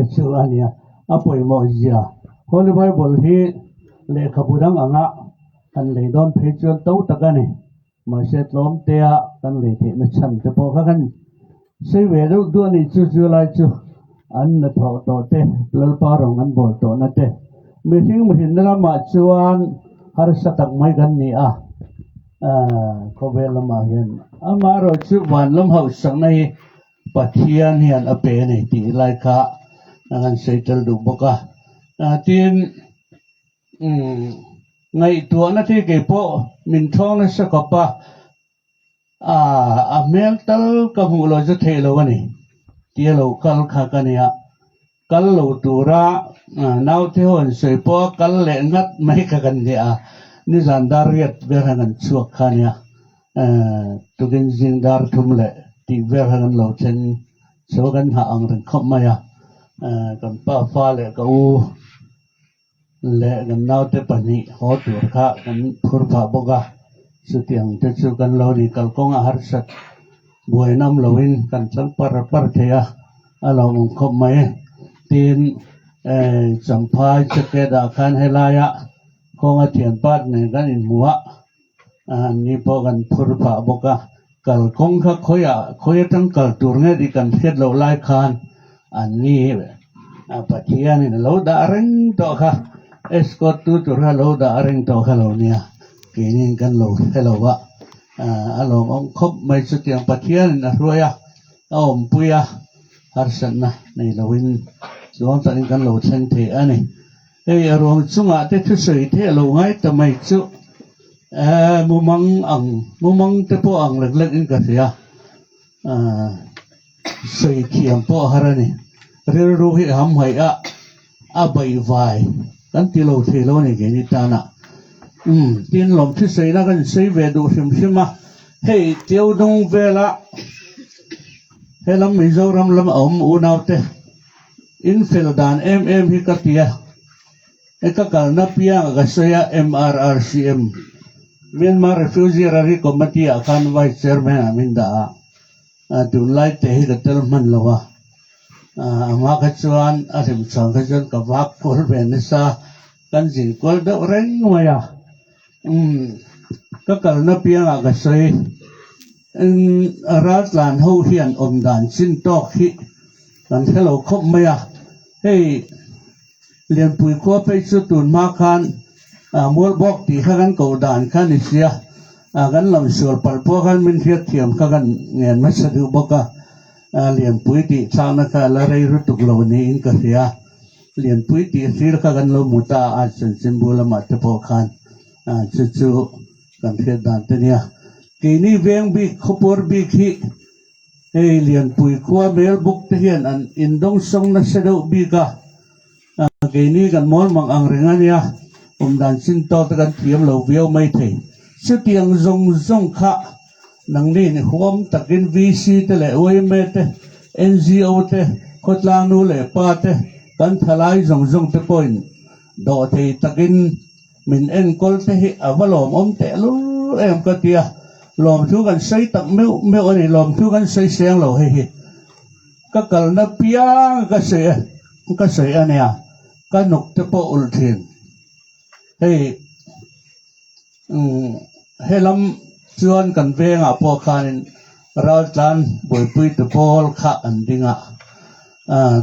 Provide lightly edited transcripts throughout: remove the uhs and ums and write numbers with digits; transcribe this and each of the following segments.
Chu a nia, a pawimawh zia. Holy Bible hi lehkhabu dang anga kan lei dawn phei chuan to tak a ni. Mahse tlawm tea kan lei theihna chhan te pawh kha kan sawi ve deuh duh a ni. Chu chu lai chu an na thawh tawh te, Lalpa rawng an bawl tawhna te, mihring mihrinna lamah chuan harsa tak mai kan ni a, khawvel lamah hian amaherawhchu van lam hauhsakna hi Pathian hian a pe a ni tih lai kha a han sawi tel duh bawk a. Tin, ngaihtuahna te kei pawh min thawng nasa khawp a, a hmel tal ka hmuh lo chu theih lo a ni tia lo kal kha ka nia. Kal lo tura naute ho an sawi pawh a kal leh ngat mai kha kan nia a, nizan dar riat ber han an chhuak kha nia, tukin zing dar thum leh tih ber han an lo thleng chho kan nghah ang reng khawp mai a, kan pa fa leh ka u leh kan naute pahnih haw tur kha kan phur phah bawk a, chutiang te chu kan lo ni kalkawng a harsat buai nam loin kan tlang par par thei a, a lo awm khawp mai. Tin, Champhai jacket ah khan helaia kawnga thianpa nen kan inhmu a, ni pawh kan phur phah bawk a, kalkawng kha khawiah khawi atang kal tur nge tih kan hriat loh lai khan an ni Pathianin a lo dah reng tawh kha, escort tu tur kha a lo dah reng tawh kha lo nia, keinin kan lo hre lo a, a lawmawm khawp mai chutiang Pathianin a hruai a, a awmpui a, harsatna nei loin chuang takin kan lo thleng thei a ni. Hei a ruang chungah te thusawi theih a lo ngai ta mai chu eh mumang ang mumang te pawh ang lek lek in ka hria ah sawi thiam pawh a har a ni. Rilru hi a hamhaih a, a baihvai kan ti lo thei lo a ni keini tanah. Umm tin lawm thusawi na kan sawi ve duh hrim hrim a, hei Tiaudung vela helam Mizoram lam a awm unaute. In fel dan em em hi ka ti a, he ka kalna pianga ka sawi a MRRCM, Myanmar Refugee Rally Committee ah khan Vice Chairman ah min dah a, tunlai te hi ka tel hman lo a, amah kha chuan a hlimchhuan kha chuan ka vak kual ve nasa, kan zin kual deuh reng mai a, umm ka kalna piangah ka sawi raltlan ho hian awm dan chin tawk hi Kan hre lo khawp mai a, hei Lianpui khua phei chu tun hma khan Mualbawk tih kha kan koh dan kha ni sia, kan lam sual palh pawh khan min hriat thiam kha kan ngen hmasa duh bawk a, Lianpui tih thlakna kha la rei lutuk lo niin ka hria, Lianpui tih hlir kha kan lo hmu ta a chanchinbu lamah te pawh khan chu chu kan hriat dan te nia. Keini veng bik khawpuar bik hi Hei Lianpui khua Melbuk te hian an indawng sawng nasa deuh bik a, keini kan mawl mang ang reng a nia, awm dan chin tawk te kan thiam lo viau mai thei. Chutiang zawng zawng kha nangni ni huam takin VC te leh yma te, NGO te, khawtlang nu leh pa te, kan thalai zawng zawng te pawhin dawhthei takin Min enkawl te hi a va lawmawm tehlul em ka ti a, lawmthu kan sawi tak meuh meuh a ni, lawmthu kan sawi seng lo hei hi ka kalna piang ka sawi a ka sawi a nia, ka nuk te pawh ulh thin hei umm helam chuan kan vengah pawh khanin raltlan buaipui tu pawl kha an ding a,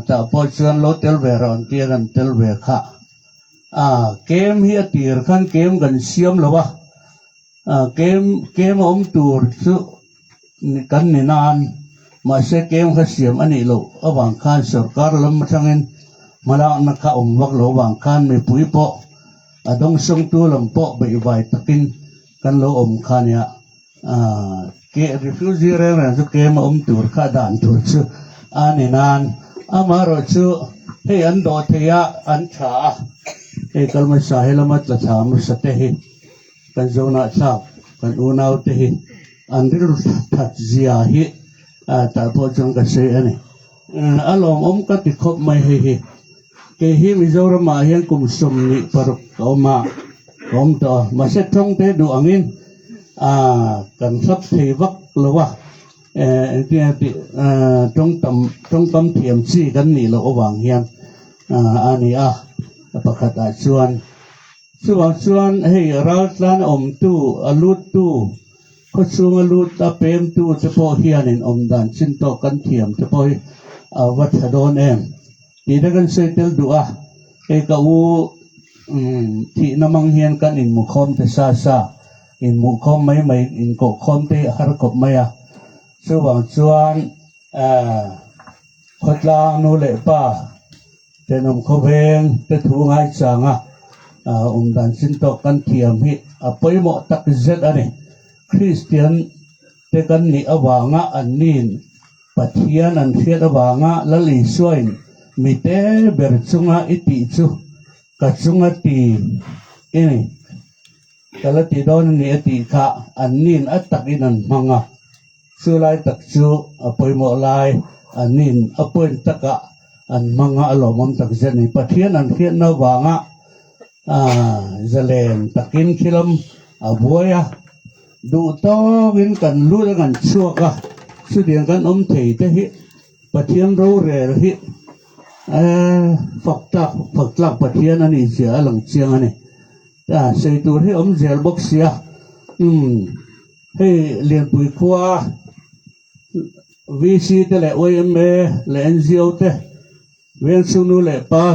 tah pawh chuan lo tel ve rawh an tia kan tel ve kha. A kem hi a tir khan kem kan siam lo a, a kem kem a awm tur chu kan ni nan mahse kem kha siam a nih loh avang khan sorkar lam atangin hmalakna kha awm vak loh avang khan mipui pawh a dawngsawngtu lam pawh beihvai takin kan lo awm kha nia a ke refugee reng reng chu kem a awm tur kha dan tur chu a ni nan amaherawhchu hei an dawh thei a an tha a hei kalmasa he lama tla thla hmasa te hi kan zawnah thlak kan unau te hi an rilru that zia hi tah pawh chuan ka sawi a ni a lawmawm ka ti khawp mai hei hi. Kei hi Mizoramah hian kum 26 ka awm a, ka awm tawh a, mahse tawng te duh angin kan hlap thei vak lo a. Engtin nge tih tawngtam tawngkam thiam chi kan nih loh avang hian a ni a, pakhat ah chuan chuvang chuan hei raltlan awmtu a luttu khawchhunga lut a pemtu te pawh hianin awm dan chin tawk kan thiam te pawh hi a va tha dawn em tih te kan sawi tel duh a, hei ka u thihna mang hian kan inhmukhawm ta sa sa. Inhmuhkhawm mai mai, inkohkhawm te hi a har khawp mai a. Chuvang chuan khawtlang nu leh pa thenawm khawveng te thu ngaichanga awm dan chin tawk kan thiam hi a pawimawh tak zet a ni. Kristian te kan nih avanga an nin Pathian an hriat avanga Lal Isuain mite ber chunga i tih chu ka chunga ti i ni. Ka la ti dawn a ni a tih kha an nin a takin an hmang a, chu lai tak chu a pawimawh lai an nin a point takah an hmang a, a lawmawm tak zet a ni. Pathian an hriatna avanga zalen takin khilam a buai a, duh tawkin kan lut a kan chhuak a, chutiang kan awm thei te hi Pathian rorel hi fak tlak fak tlak Pathian a nih zia a lang chiang a ni. A sawi tur hi awm zel bawk sia umm hei Lianpui khua VC te leh YMA leh NGO te Vengchhungnu leh pa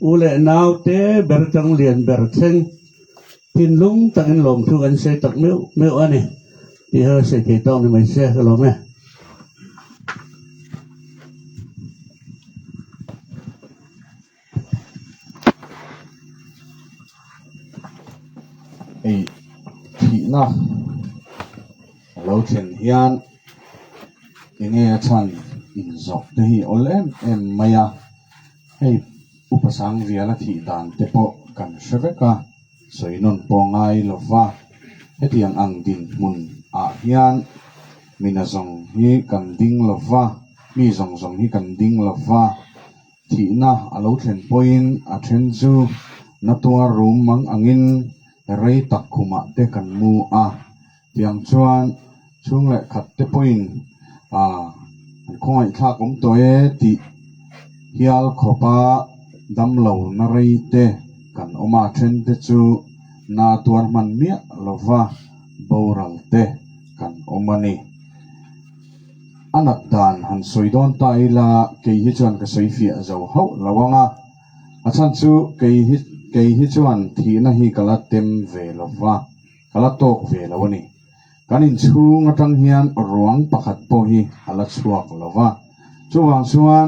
u leh nau te ber tang lian ber thleng thinlung takin lawmthu kan sawi tak meuh meuh a ni tih hi sawi thei tawk ni mai se ka lawm e. Hei thihna a lo thlen hian enge a chhan inzawh te hi a awl em em mai a, hei upa Sangviala thih dan te pawh kan hre vek a, sawi nawn pawh ngai lo va, hetiang ang dinhmun ah hian mina zawng hi kan ding lo va, mi zawng zawng hi kan ding lo va. Thihna a lo thlen pawhin a then chu na tuar rum mang angin rei tak khumah te kan mu a. Tiang chuan chhung leh khat te pawhin an khawngaihthlak awm tawh e tih hial khawpa damlo na rei te kan awm a, then te chu na tuar hman miah lova boral te kan awm a ni. A nat dan han sawi dawn ta ila kei hi chuan ka sawi fiah zo hauh lo ang a, a chhan chu kei hi kei hi chuan thihna hi ka la tem ve lo va, ka la tawk ve lo a ni. Kan inchhung atang hian ruang pakhat pawh hi a la chhuak lo va, chuvang chuan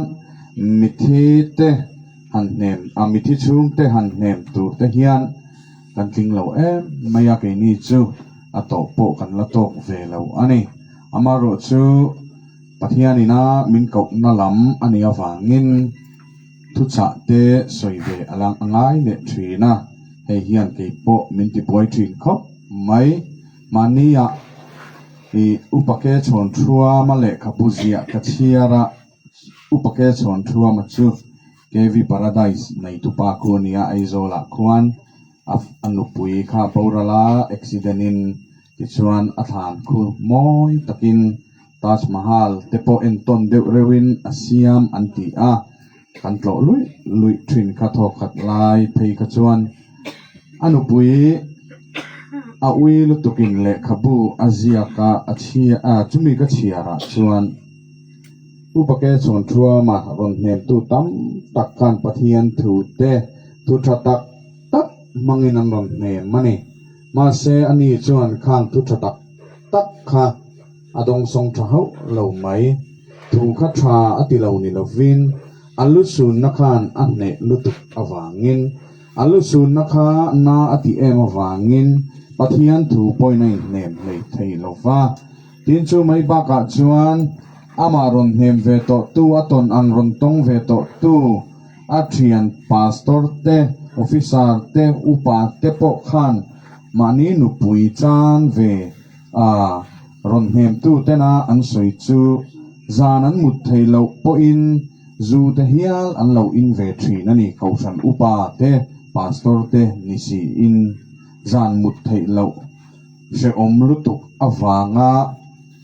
mithi te han hnem a mithi chhungte han hnem tur te hian kan tling lo em mai a keini chu a tawh pawh kan la tawk ve lo a ni. Amaherawh chu Pathianina min kohna lam a nih avangin thuchah te sawi ve a la ngai leh thin a, hei hian kei pawh min tibuai thin khawp mai. Mahnia i Upake Chhawnṭhuama lehkhabu ziah ka chhiar a, Upake Chhawnṭhuama chu KV Paradise neitupa khu a nia, Aizawlah khuan a nupui kha boral a, accident in Tichuan a thlan khu mawi takin Taj Mahal te pawh entawn deuh reuhin a siam an ti a, kan tlawh luih luih thin kha thawkhat lai phei kha chuan a nupui a ui lutukin lehkhabu a ziak a, a chhia a chumi ka chhiarah chuan Upake Chhawnṭhuama rawn hnemtu tam tak khan Pathian thu te thu tha tak tak hmangin an rawn hnem a ni. Mahse, ani chuan khang thu tha tak tak kha a dawngsawng tha hauh lo mai. Thu kha tha a ti lo ni lovin a lu sunna khan a hneh lutuk avangin, a lu sunna kha na a ti em avangin Pathian thu pawhin a inhnem hlei thei lo va. Tin, chu mai bakah chuan amah rawn hnem ve tawhtu, a tawn ang rawn tawng ve tawhtu, A thian pastor te, officer te, upa te pawh khan mahni nupui chan ve a rawn hnemtu tena an sawi chu zan an mut thei loh pawhin zu te hial an lo in ve thin a ni. Kohhran upa te, pastor te ni siin zan mut theih loh hrehawm lutuk avanga.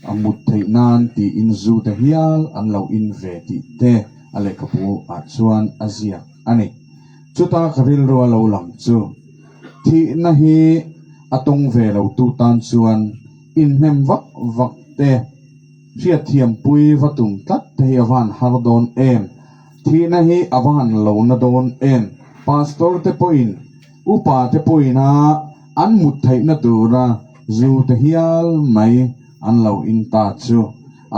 A mut theih nan tiin zu te hial an lo in ve tih te a lehkhabu ah chuan a ziak a ni. Chuta ka rilru a lo lang chu thihna hi a tawng ve lo tu tan chuan inhnem vak vak te, hriatthiampui va tum tlat te hi a van har dawn em? Thihna hi a va han lo na dawn em? Pastor te pawhin Upa te pawhin a an mut theihna tura zu te hial mai an lo in ta chu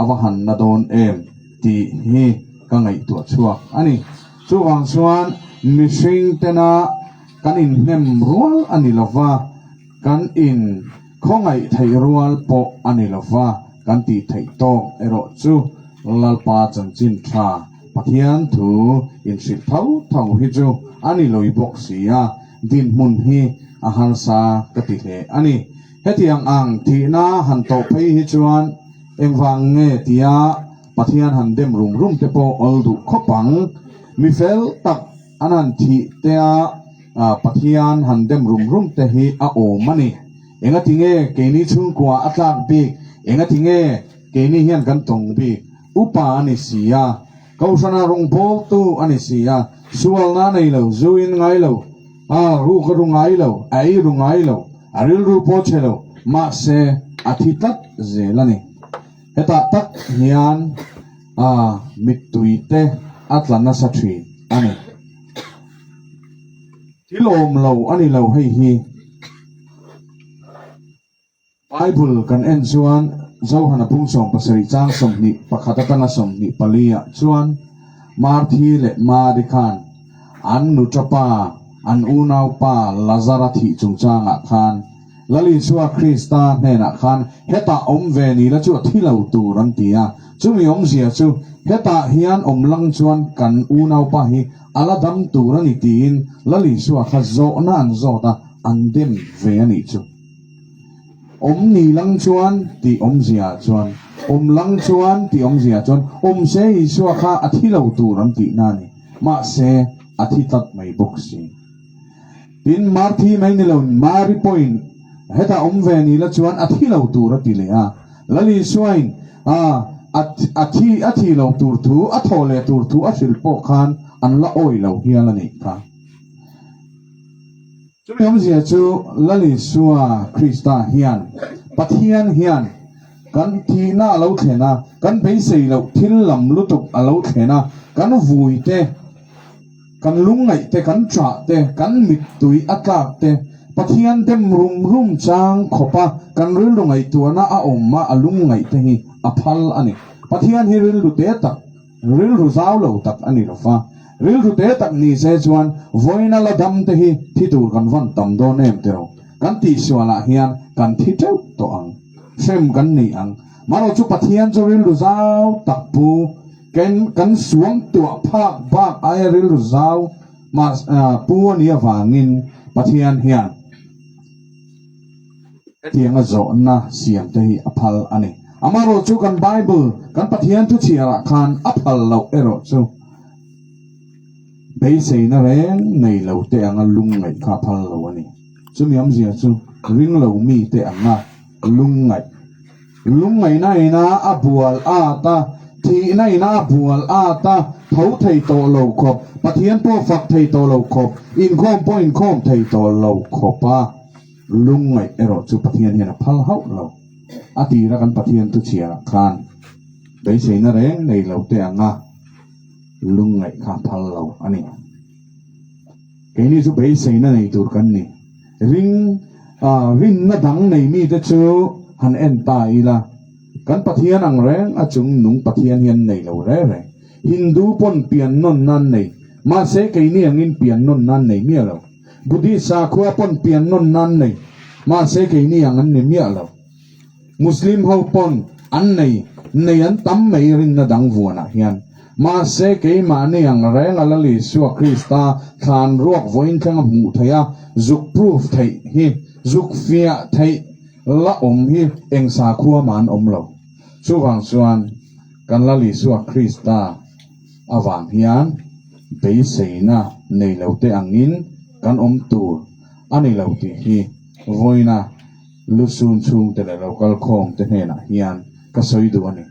a va han na dawn em tih hi ka ngaihtuah chhuak a ni. Chuvang chuan mihring tena kan inhnem rual a ni lova, kan in khawngaih theih rual pawh a ni lova, kan tih theih tawk erawh chu Lalpa chanchin tha Pathian thu inhrilh tho tho hi chu a ni loi bawk si a, dinhmun hi a harsa ka ti hle a ni. Hetiang ang thihna han tawh phei hi chuan engvang nge tia Pathian han dem rum rum te pawh awl duh khawp ang. Mi fel tak an han thih tea Pathian han dem rum rum te hi a awm a ni. Engati nge keini chhungkua a tlak bik? Engati nge keini hian kan tawng bik? Upa a ni si a, Kohhrana rawngbawltu a ni si a, sualna a nei lo, zu in ngai lo, a ruk a ru ngai lo, a ei ru ngai lo, a rilru pawh chhe lo, mahse a thi tlat zel a ni. Hetah tak hian a mittui te a tla nasa thin a ni. Thil awm lo a ni lo hei hi. Bible kan en chuan Johana pung 70 chang 21 atanga 24 ah chuan Marthi leh Mari khan an nuṭapa, an unaupa Lazara thih chungchangah khan Lal Isua Krista hnenah khan hetah awm ve ni la chu a thi lo tur an ti a. Chumi awmzia chu hetah hian awm lang chuan kan unaupa hi a la dam tur a ni tiin Lal Isua kha zawhna an zawt a, an dem ve a nih chu. Awm ni lang chuan tih awmzia chuan, awm lang chuan tih awmzia chuan awm se Isua kha a thi lo tur an tihna a ni. Mahse, a thi tlat mai bawk si. Tin, Marthi mai ni lo, Mari pawhin hetah awm ve ni la chuan a thi lo tur a ti leh a. Lal Isuain a a thi a thi lo tur thu, a thawh leh tur thu a hrilh pawh khan an la awi lo hial a nih kha. Chumi awmzia chu Lal Isua Krista hian, Pathian hian kan thihna a lo thlen a, kan beisei loh thil lam lutuk a lo thlen a, kan vui te, kan lungngaih te, kan ṭah te, kan mittui a tlak te, Pathian dem rum rum chang khawp a kan rilru ngaihtuahna a awm a, a lungngaih te hi a phal a ni. Pathian hi rilru te tak. Rilru zau lo tak a ni lo va, rilru te tak ni se chuan vawiina la dam te hi thi tur kan van tam dawn em tiraw? Kan tihsualah hian kan thi teuh tawh ang, hrem kan ni ang. Marawh chu Pathian chu rilru zau tak pu, ken kan suang tuah phak bak aia rilru zau mah pu a nih avangin Pathian hian Hetianga zawhna siam te hi a phal a ni. Amaherawh chu kan Bible, kan Pathian thu chhiarah khan a phal loh erawh chu beiseina reng nei lo te anga lungngaih kha a phal lo a ni. Chumi awmzia chu ring lo mi te anga lungngaih, lungngaihna ina a bual at a, thihna ina a bual at a, tho thei tawh lo khawp, Pathian pawh fak thei tawh lo khawp, inkhawm pawh inkhawm thei tawh lo khawp a. Lungngaih erawh chu Pathian hian a phal hauh lo. A tira kan Pathian thu chhiarah khan beiseina reng nei lo te anga lungngaih kha a phal lo a ni. Keini chu beiseina nei tur kan ni. Ring rinna dang nei mite chu han en ta ila, kan Pathian ang reng a chung nung Pathian hian nei lo re reng. Hindu pawn pian nawn nan nei, mahse keini angin pian nawn nan nei miah lo. Buddhist sakhua pawn pian nawn nan nei, mahse keini ang an ni miah lo. Muslim ho pawn an nei, nei an tam mai rinna dang vuanah hian. Mahse keimahni ang reng a Lal Isua Krista thlan ruak vawiin thleng a hmuh theih a, zuk proof theih hi, zuk fiah theih la awm hi eng sakhua mah an awm lo. Chuvang chuan kan Lal Isua Krista avang hian beiseina nei lo te angin kan awm tur a ni lo tih hi vawiina lusun chhungte leh local khawmte hnenah hian. ka sawi duh a ni.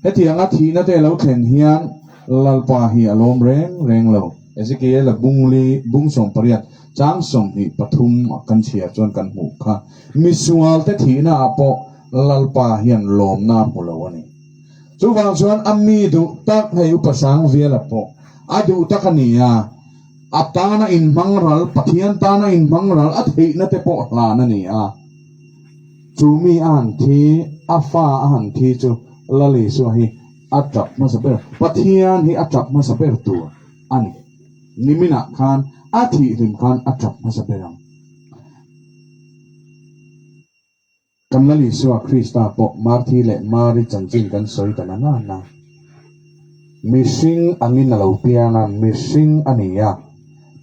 Hetianga thihna te lo thlen hian Lalpa hi a lawm reng reng lo. Ezekiel-a bungli bung 18 chang 23 a kan chhiar chuan kan hmuh kha. Misualte thihna ah pawh Lalpa hian lawmna a hmu lo a ni. Chuvang chuan a mi duh tak hei Upa Sangviala pawh a duh tak a ni a, a tana inhmang ral, Pathian tana inhmang ral a theihna te pawh hlan a ni a. Chu mi a han thi, a fa a han thi chu Lal Isua hi a tap hmasa ber, Pathian hi a tap hmasa ber tur a ni. Niminah khan a thih hlim khan a tap hmasa ber ang. Kan Lal Isua Krista pawh Marthi leh Mari chanchin kan sawi ta na na. Mihring angin a lo piang a, mihring a ni a,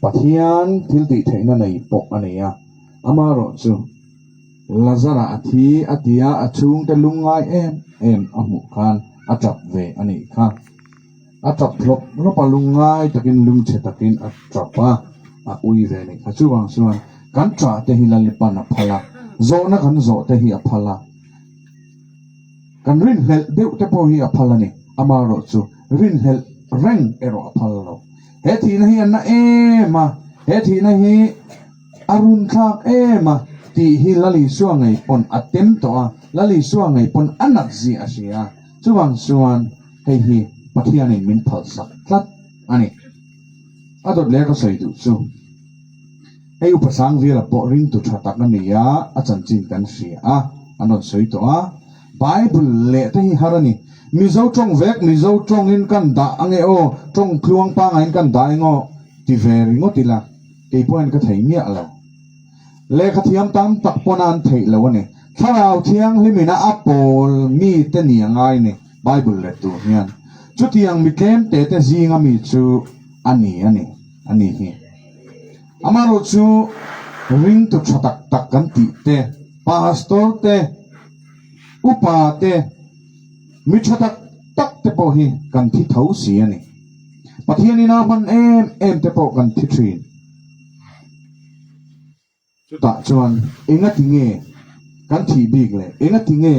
Pathian thil tih theihna nei pawh a ni a, amaherawh chu Lazara a thi a ti a, a chhungte lungngai em em a hmuh khan a tap ve a nih kha. A tap hlawp hlawp a, lungngai takin lungchhe takin a tap a, a ui ve a nih kha. Chuvang chuan kan tah te hi Lalipan a phal a, zawhna kan zawh te hi a phal a. Kan rinhlelh deuh te pawh hi a phal a ni, amaherawh chu rinhlelh reng erawh a phal lo. He thihna hi a na em a, he thihna hi a runthlak em a tih hi Lal Isua ngei pawn a tem tawh a, Lal Isua ngei pawn a nat zia a hria a, chuvang chuan hei hi Pathianin min phalsak tlat a ni. A dawt leh ka sawi duh chu hei Upa Sangviala pawh ringtu tha tak a ni a, a chanchin kan hria a, an rawn sawi tawh a. Bible leh te hi har a ni. Mizo tawng vek, Mizo tawngin kan dah ange aw, tawng tluang pangaiin kan dah eng aw ti ve ringawt ila, kei pawhin ka thei miah lo. Lehkha thiam tam tak pawn an theih lo a ni. Thlarau Thianghlimina a pawl mite ni a ngai ni Bible let tur hian. Chutiang mi tlem te te zinga mi chu a ni a ni a ni hi. Amaherawh chu ringtu tha tak tak kan tih te, pastor te, upa te, mi tha tak tak te pawh hi kan thi tho si a ni. Pathianin a hman em em te pawh kan thi thin. Chutah chuan engati nge kan thih bik leh engati nge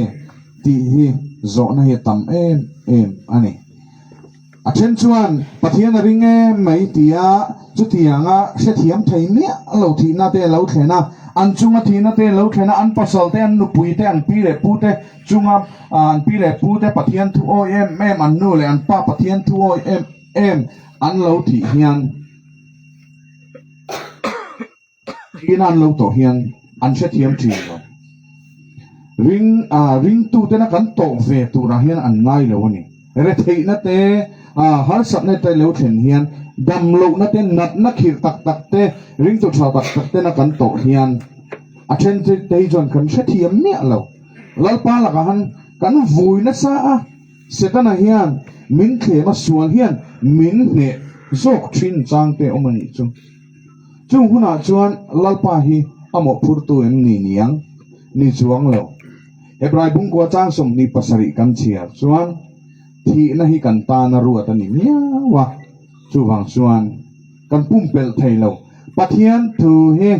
tih hi zawhna hi a tam em em a ni. A then chuan Pathian a ring em mai tia chutianga hrethiam thei miah lo thihna te a lo thlen a, an chunga thihna te a lo thlen a, an pasal te, an nupui te, an pi leh pu te chunga an pi leh pu te Pathian thu awi em em, an nu leh an pa Pathian thu awi em em an lo thih hian, Thihna an lo tawh hian an hrethiam thin lo. Ring ah ringtutena kan tawh ve turah hian an ngai lo a ni. Retheihna te ah harsatna te lo thlen hian damlohna te natna khirh tak tak te ringtu tha tak tak tena kan tawh hian a then te hi chuan kan hrethiam miah lo. Lalpa lakah han kan vui nasa a. Setana hian min thlem a sual hian min hneh zawk thin chang te awm a nih chu. Chung hunah chuan Lalpa hi a mawhphurtu em ni niang? Ni chuang lo. Hebrai bungkua chang 27 kan chhiar chuan thihna hi kan tana ruat a ni miau a, chuvang chuan kan pumpelh thei lo. Pathian thu hi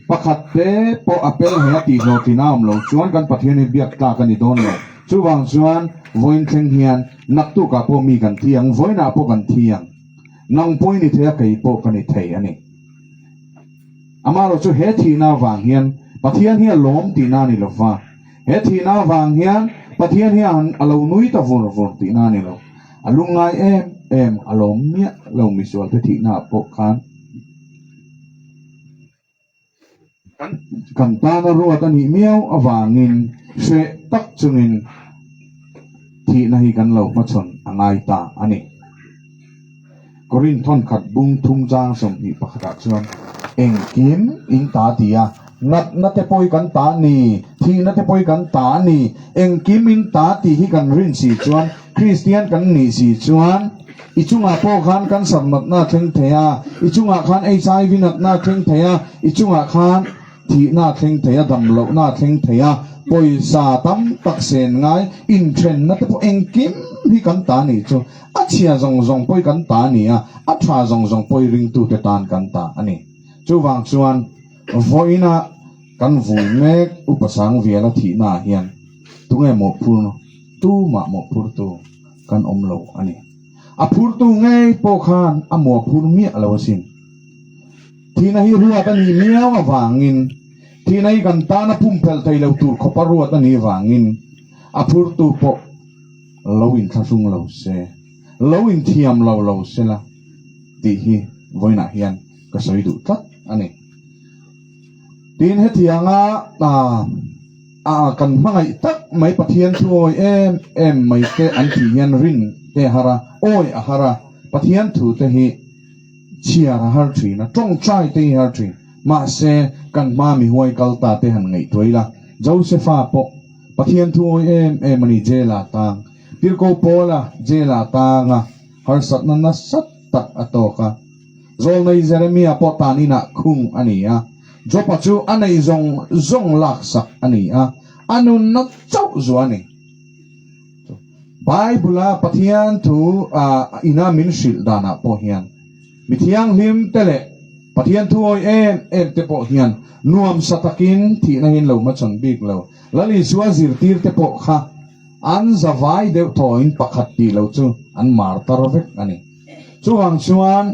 pakhat te pawh a pel he a tih hlawhtlin a awm lo chuan kan Pathian hi biak tlak a ni dawn lo. Chuvang chuan vawiin thleng hian naktukah pawh mi kan thi ang, vawiinah pawh kan thi ang. Nang pawh i ni thei a, kei pawh ka ni thei a ni. Amaherawhchu he thihna avang hian Pathian hi a lawm tihna a ni lo va, he thihna avang hian Pathian hi a lo nui ta vur vur tihna a ni lo. A lungngai em em, a lawm miah lo misualte thihnaah pawh khan. Kan tana ruat a nih miau avangin hreh tak chungin thihna hi kan lo hmachhawn a ngai ta a ni. Korinth thawnkhat bung thum chang 21 ah chuan engkim in ta ti a, natna te pawh hi kan ta a ni, thihna te pawh hi kan ta a ni, engkim in ta tih hi kan rin si chuan Kristian kan nih si chuan I chungah pawh khan cancer natna a thleng thei a, i chungah khan HIV natna a thleng thei a, i chungah khan thihna a thleng thei a, damlohna a thleng thei a, pawisa tam tak sen ngai inthenna te pawh engkim hi kan ta nih chu a chhia zawng zawng pawh hi kan ta a ni a, a tha zawng zawng pawh hi ringtute tan kan ta a ni. Chuvang chuan vawiina kan vui mek Upa Sangviala thihnaah hian tunge mawhphurna? Tumah mawhphurtu kan awm lo a ni. A phurtu ngei pawh khan a mawhphur miah lo asin. Thihna hi ruat a nih miau avangin, thihna hi kan tana pumpelh thei lo tur khawpa ruat a nih vangin a phurtu pawh lo inthlahrung lo se, lo inthiam lo lo se la tih hi vawiinah hian ka sawi duh tlat a ni. Tin, hetianga a kan hmangaih tak mai Pathian thu awi em em mai te an tih hian rin te a har a, awi a har a, Pathian thu te hi chhiar a har thin a, tawngtai te hi a har thin. Mahse, kan hma mi huai kal ta te han ngaihtuah ila, Josepha pawh Pathian thu awi em em a ni, jail ah tang, Tirhkoh Paula jail ah tang a, harsatna nasa tak a tawk a. Zawlnei Jeremia pawh tan inah khung a ni a, Jopa chu a neih zawng zawng laksak a ni a, a nunna chauh zuah a ni. Bible-a Pathian thu ina min hrilh danah pawh hian mi thianghlim te leh Pathian thu awi em em te pawh hian nuamsa takin thihna hi an lo hmachhawn bik lo. Lal Isua zirtir te pawh kha an zavai deuh thawhin pakhat tih lo chu an martar vek a ni. Chuvang chuan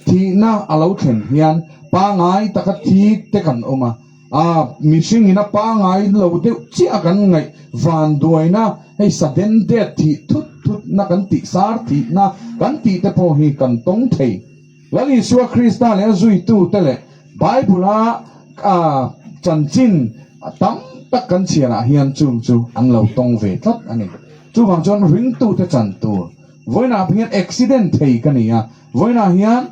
thihna a lo thlen hian pangai taka thi te kan awm a, a mihring in a pangai lo deuh chiah a kan ngaih vanduaina hei sudden death thih thut thut na kan tih sar thihna kan tih te pawh hi kan tawng thei. Lal Isua Krista leh a zuitu te leh Bible a chanchin tam tak kan chhiar ah hian chung chu an lo tawng ve tlat a ni. Chuvang chuan ringtute chan tur Vawiinah hian accident thei ka ni a, vawiinah hian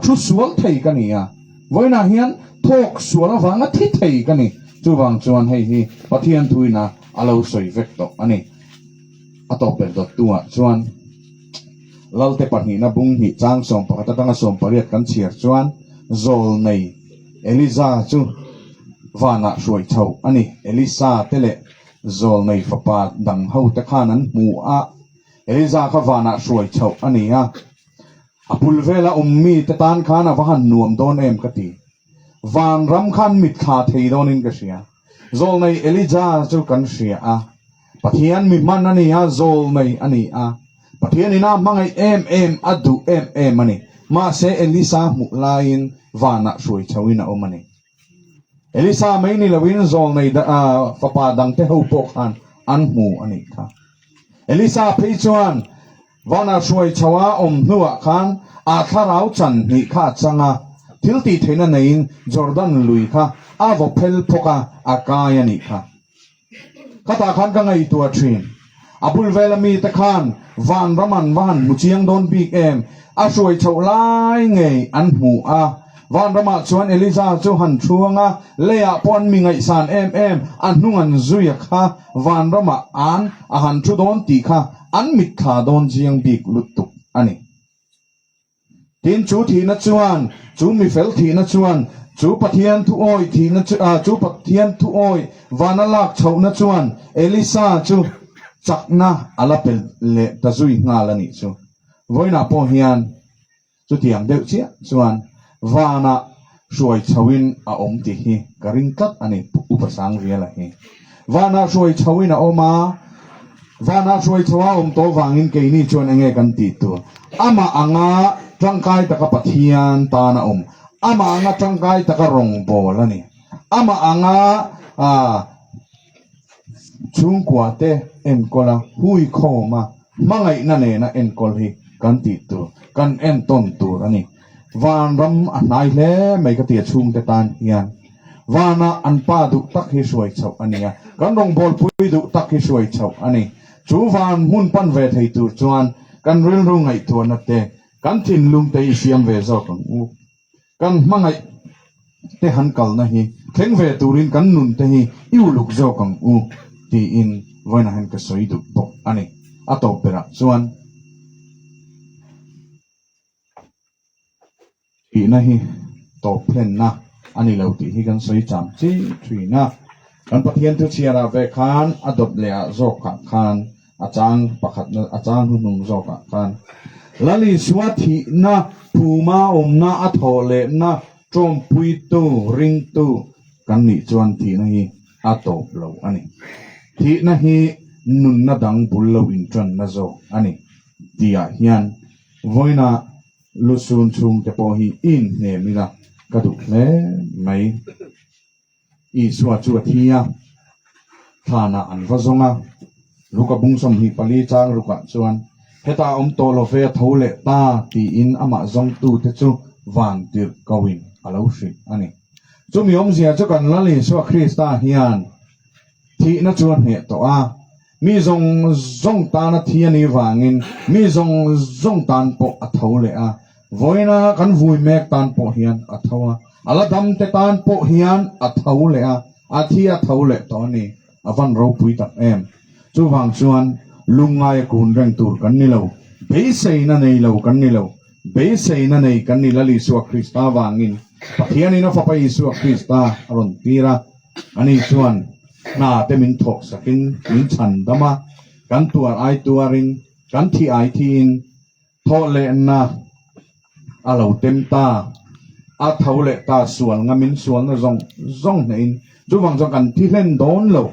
thu sual thei ka ni a, vawiinah hian thawk sual avanga thi thei ka ni. Chuvang chuan hei hi Pathian thuina a lo sawi vek tawh a ni. A tawp ber dawttuah chuan Lalte pahnihna bung hnih chang 11 atanga 18 kan chhiar chuan Zawlnei Eliza chu vanah hruai chhoh a ni. Elisa te leh Zawlnei fapa dang hote khan an hmu a. Eliza kha vanah hruai chhoh a ni a, a bul vela awm mite tan khan a va han nuam dawn em ka ti. Van ram khan mit thla thei dawnin ka hria. Zawlnei Elija chu kan hria a, Pathian mi hman a ni a, zawlnei a ni a, Pathian ina hmangaih em em, a duh em em a ni. Mahse Elisa hmuh laiin vanah hruai chhohin a awm a ni. Elisa mai ni loin zawlnei fapa dangte ho pawh khan an hmu a nih kha. Elisa phei chuan vana hruai chho a awm hnuah khan a thlarau chan hnih kha a chang a, thil tih theihna neiin Jordan lui kha a vaw phel phawk a, a kai a nih kha. Khatah khan ka ngaihtuah thin. A bul vela mite khan vanram an va han hmu chiang dawn bik em? A hruai chhoh lai ngei an hmu a. Vanramah chuan Eliza chu han thuang a, leiah pawh an mi ngaihsan em em, a hnung an zui a kha vanramah an a han thu dawn tih kha an mitthla dawn chiang bik lutuk a ni. Tin, chu thihna chuan, chu mifel thihna chuan, chu Pathian thu awi thihna chu, ah, chu Pathian thu awi vana lak chhohna chuan Elisa chu chakna a la pe leh ta zui nghal a nih chu. Vawiinah pawh hian chutiang deuh chiah chuan vanah hruai chhoin a awm tih hi ka ring tlat a ni, Upa Sangriala hi. Vanah hruai chhoin a awm a, vanah hruai chho a awm tawh vangin keini chuan enge kan tih tur? Amah anga tangkai taka Pathian tan a awm, amah anga tangkai taka rawngbâwl a ni, amah anga chhungkua te enkawl a, hui khawm a, hmangaihna nena enkawl hi kan tih tur, kan entawn tur a ni. Vanram a hnai hle mai ka ti a chhungte tan hian. Vanah an pa duh tak hi hruai chhoh a ni a, kan rawngbawlpui duh tak hi hruai chhoh a ni. Chu van hmun pan ve thei tur chuan kan rilru ngaihtuahna te, kan thinlung te hi siam ve zawk ang u. Kan hmangaih te han kalna hi thleng ve turin kan nun te hi i uluk zawk ang u tiin vawiinah hian ka sawi duh bawk a ni. A tawp berah chuan. Thihna hi tawp hlenna a ni lo tih hi kan sawi cham chi thin a. Kan Pathian thu chhiarah ve khan a dawt leh ah zawkah khan a chang pakhatna a chang hnuhnung zawkah khan Lal Isua thihna phuma awmna a thawh lehna tawmpuitu ringtu kan nih chuan thihna hi a tawp lo a ni. Thihna hi. nunna dang bul lo inṭanna zawk a ni tihah hian vawiina lusun chhungte pawh hi i inhnem ila ka duh hle mai. Isua chu a thi a, thlanah an va zawng a, Luka bung 24 chang rukah chuan, Hetah a awm tawh lo ve, a tho leh ta, tiin amah zawngtute chu van tirh koin a lo hrilh a ni. Chumi awmzia chu kan Lal Isua Krista hian thihna chu a hneh tawh a, mi zawng zawng tana thi a nih vangin mi zawng zawng tan pawh a tho leh a, vawiina kan vui mek tan pawh hian a tho a, a la damte tan pawh hian a tho leh a, a thi a tho leh tawh a ni. A van ropui tak em! Chuvang chuan lungngaia kun reng tur kan ni lo, beiseina nei lo kan ni lo, beiseina nei kan ni Lal Isua Krista vangin Pathianin a Fapa Isua Krista a rawn tir a, ani chuan hna te min thawk sakin min chhan dam a, kan tuar ai tuarin, kan thi ai thiin thawh lehna a lo tem ta, a tho leh ta sual ngamin sualna zawng zawng hnehin chuvang chuan kan thi hlen dawn lo.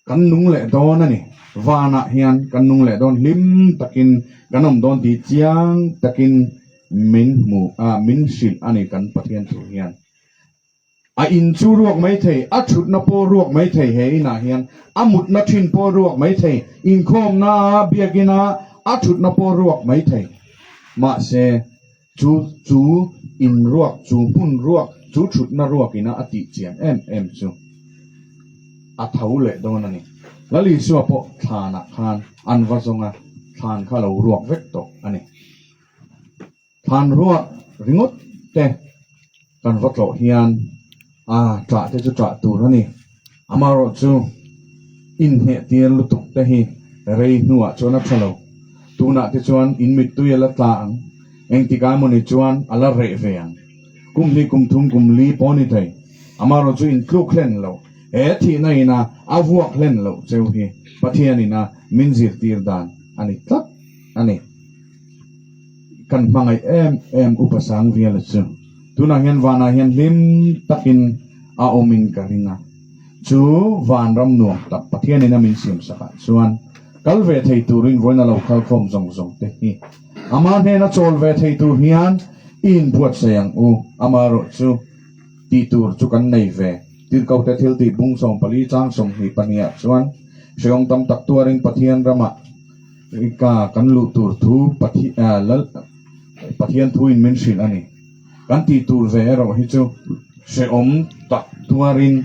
Kan nung leh dawn a ni. Vanah hian kan nung leh dawn hlim takin kan awm dawn tih chiang takin min hmu a, min hrilh a ni kan Pathian thu hian. A in chu ruak mai thei, a thutna pawh ruak mai thei he inah hian, a mutna thin pawh ruak mai thei, inkhawmna a biakina a thutna pawh ruak mai thei. Mahse, chu chu in ruak, chu hmun ruak, chu thutna ruakina a tih chian em em chu a tho leh dawn a ni. Lal Isua pawh thlanah khan an va zawng a, thlan kha lo ruak vek tawh a ni. Thlan ruak ringawt te kan va tlawh hian a ṭah te chu ṭah tur a ni. Amaherawhchu inhneh tir lutuk te hi rei hnuah chuan a ṭha lo. Tunah te chuan in mittui a la tla ang, engtikah emawni chuan a la reh ve ang. Kum hnih kum thum kum li pawh a ni thei. Amaherawhchu intluk hlen loh, he thihna ina a vuak hlen loh cheu hi Pathian ina min zirtir dan a ni tlat a ni. Kan hmangaih em em Upa Sangviala chu tunah hian vanah hian hlim takin a awmin ka ring a, chu vanram nuam tak Pathianin a min siam sakah chuan kal ve thei turin vawiin a lo kal khawm zawng zawng te hi ama hnena chawl ve thei tur hian i inbuatsaih ang u, amaherawh chu tih tur chu kan nei ve. Tirhkote thil tih bung 14 chang 22 ah chuan hrehawm tam tak tuarin Pathian ramah Ka kan luh tur thu Pathian thuin min hrilh a ni. Kan tih tur ve erawh hi chu hrehawm tak tuarin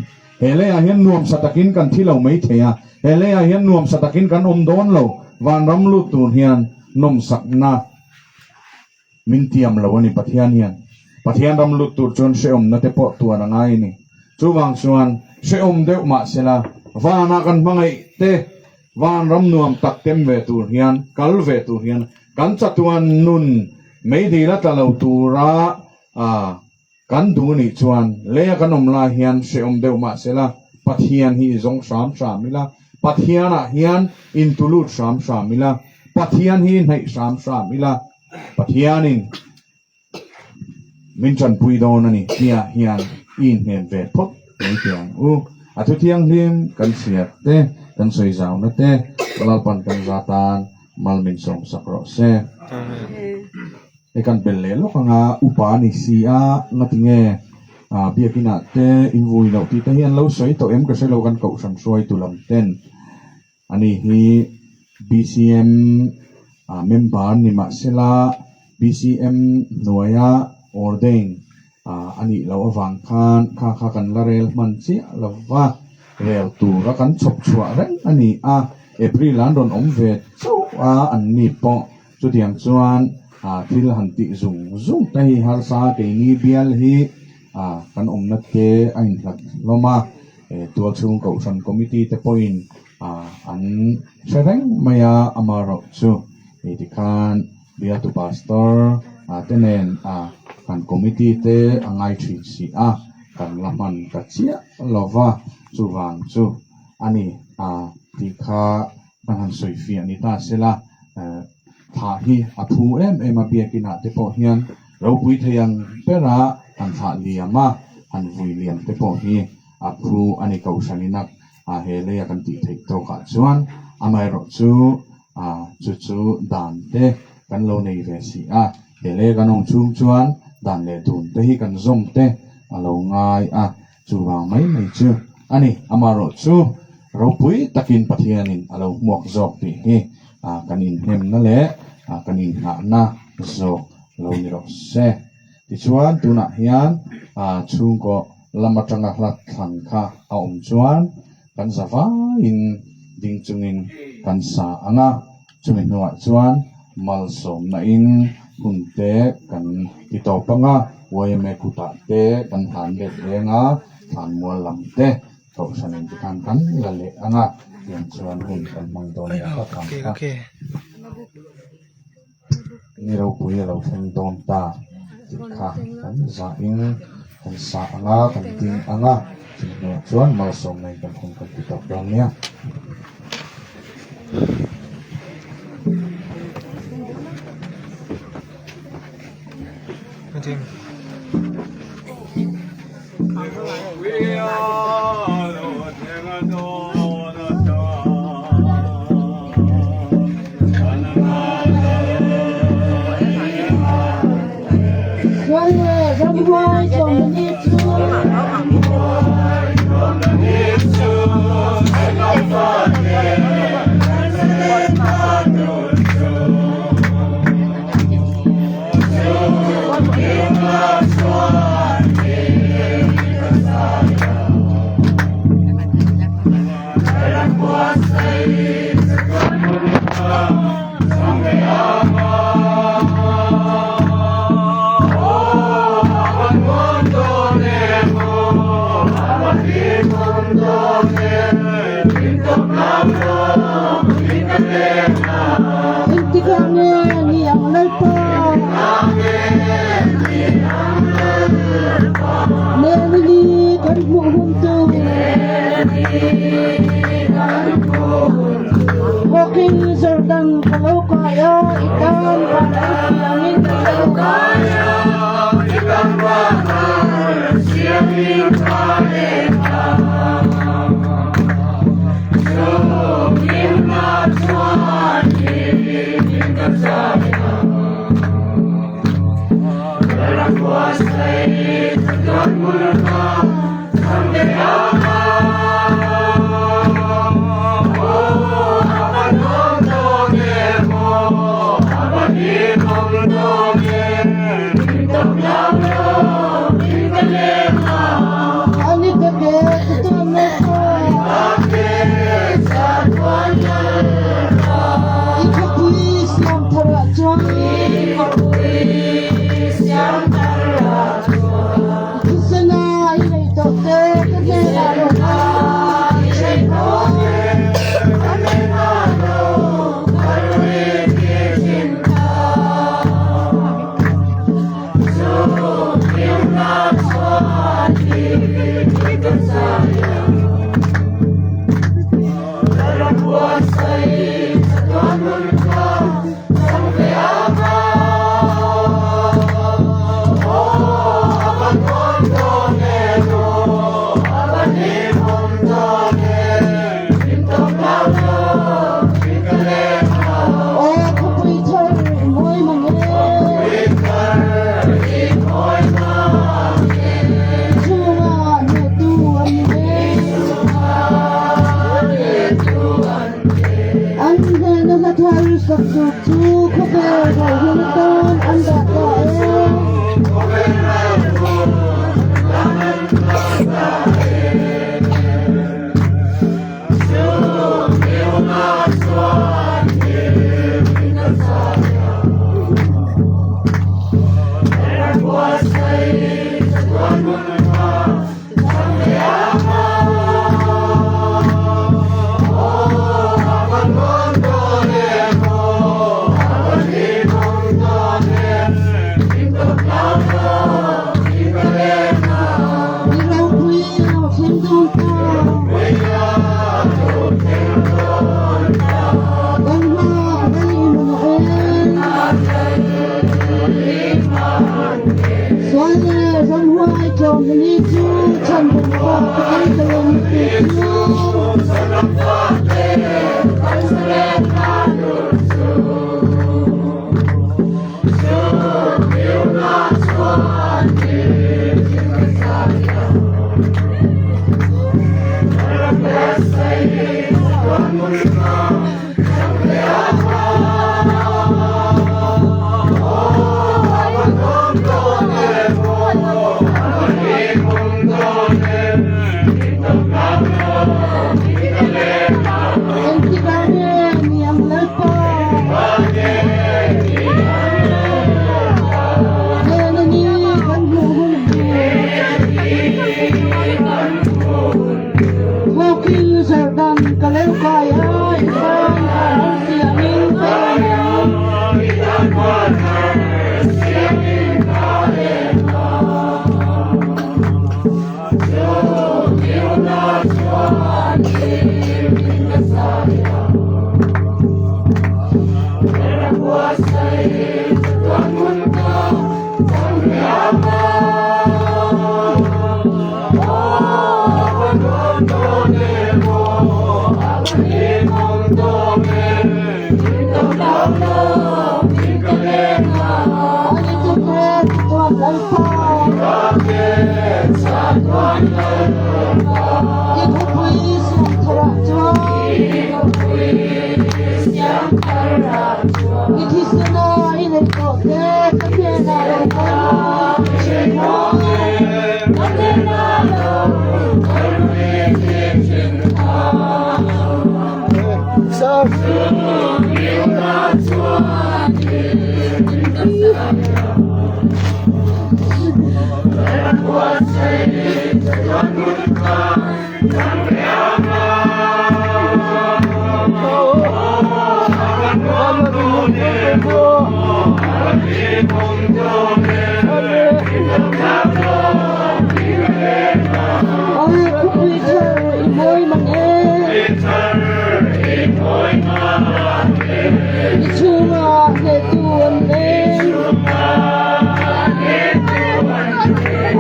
he leiah hian nuamsa takin kan thi lo mai thei a, he leiah hian nuamsa takin kan awm dawn lo, vanram lut tur hian nawmsakna Min tiam lo a ni Pathian hian. Pathian ram lut tur chuan hrehawmna te pawh tuan a ngai a ni. Chuvang chuan hrehawm deuh mah sela vanah kan hmangaih te van ram nuam tak tem ve tur hian kal ve tur hian kan chatuan nun meidil a tla lo tura kan duh nih chuan leia kan awm lai hian hrehawm deuh mah sela Pathian hi i zawng hram hram ila, Pathianah hian intulut hram hram ila, Pathian hi hnaih hram hram ila, Pathianin min tanpui dawn a ni tihah hian i inhnem ve phawt mai teh ang u. A thu thianghlim kan chhiar te, kan sawi zauna te Lalpan kan za tan mal min sawmsak rawh se. Hei kan bel leh lawk anga upa a ni si a, ngatinge biakinah te in vui loh tih te hi an lo sawi tawh em ka hre lo kan kohhran hruaitu lam ten. Ani hi BCM member ni mahsela BCM hnuaia ordain a nih loh avang khan kha kha kan la rel hman chiah lo va, rel tura kan chhawp chhuah reng a ni a, April an rawn awm ve chauh a an ni pawh chutiang chuan thil han tih zung zung te hi harsa keini bial hi kan awmna te a inhlat hlawm a. Tualchhung Kohhran Committee te pawhin an hre reng mai a, amaherawhchu hei tikhan bialtu Pastor te nen kan Committee te a ngai thin si a, kan la hman ta chiah lo va, chuvang chu a ni tih kha kan han sawi fiah ni ta sela, thlah hi a phu em em a biakinah te pawh hian ropui thei ang bera han thlah liam a, han vui liam te pawh hi a phu a ni kohhranin a. a he leia kan tih theih tawkah chuan amaherawh chu chu chu dan te kan lo nei ve si a, he leia kan awm chhung chuan dan leh dun te hi kan zawm te a lo ngai a, chuvang mai mai chu a ni. Amaherawh chu ropui takin Pathianin a lo hmuak zawk tih hi kan inhnemna leh kan inngahna zawk lo ni rawh se. Tichuan tunah hian chhungkaw lam atanga hla thlan kha a awm chuan kan za vaiin ding chungin kan sa ang a, chumi hnuah chuan malsawmna in hun te kan ti tawp ang a, yma kutah te kan hlan let leng a, thlanmual lam te kohhran in tikhan kan la leh ang a, tiang chuan hun kan hmang dawn nia hla thlan kha. Ni ropui a lo thleng dawn ta tih kha kan zahin kan sah ang a, kan ding ang a, chumi hnuah chuan malsawmna in kan hun kan ti tawp dawn nia. Engtikah nge ni ang Lalpa? Neni kan hmuh hun tur. Walking Jordan ka lo kai a, i tan van an siangin ka lo kai a, i tan van an siangin ka leng a. An hnena hla thar sak tur chu khawvel rohun atan an dah ta e. Lalpa. I khawpui siam tharah chuan. I thisena i neih tawh te ka hnenah lo kal Oi khawpui thar i mawi mang e. I chhungah hnehtu an leng.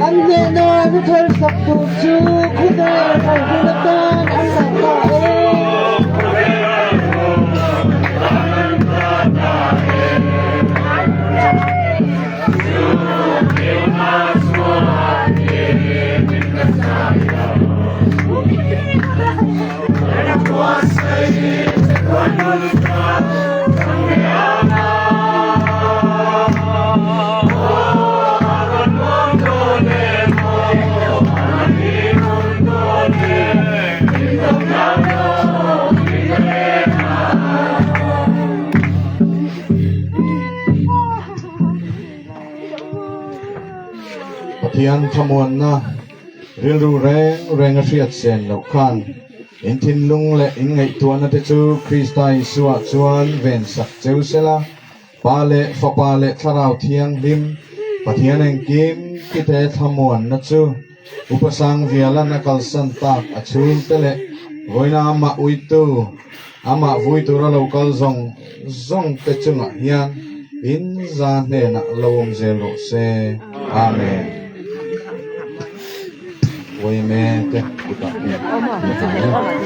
An hnehna hnu thar sak tur chu khawvel kal hun atan an dah ta e. Pathian thlamuanna rilru reng reng a hriat sen loh khan in thinlung leh in ngaihtuahna te chu Krista Isua chuan ven sak cheu sela, Pa leh Fapa leh Thlarau Thianghlim Pathian engkim tite thlamuanna chu Upa Sangvialan a kalsan tak a chhungte leh vawiina amah uitu, amah vui tura lo kal zawng zawng te chungah hian in za hnenah lo awm zel rawh se. Amen. Uaime te kutah hian ni ta e.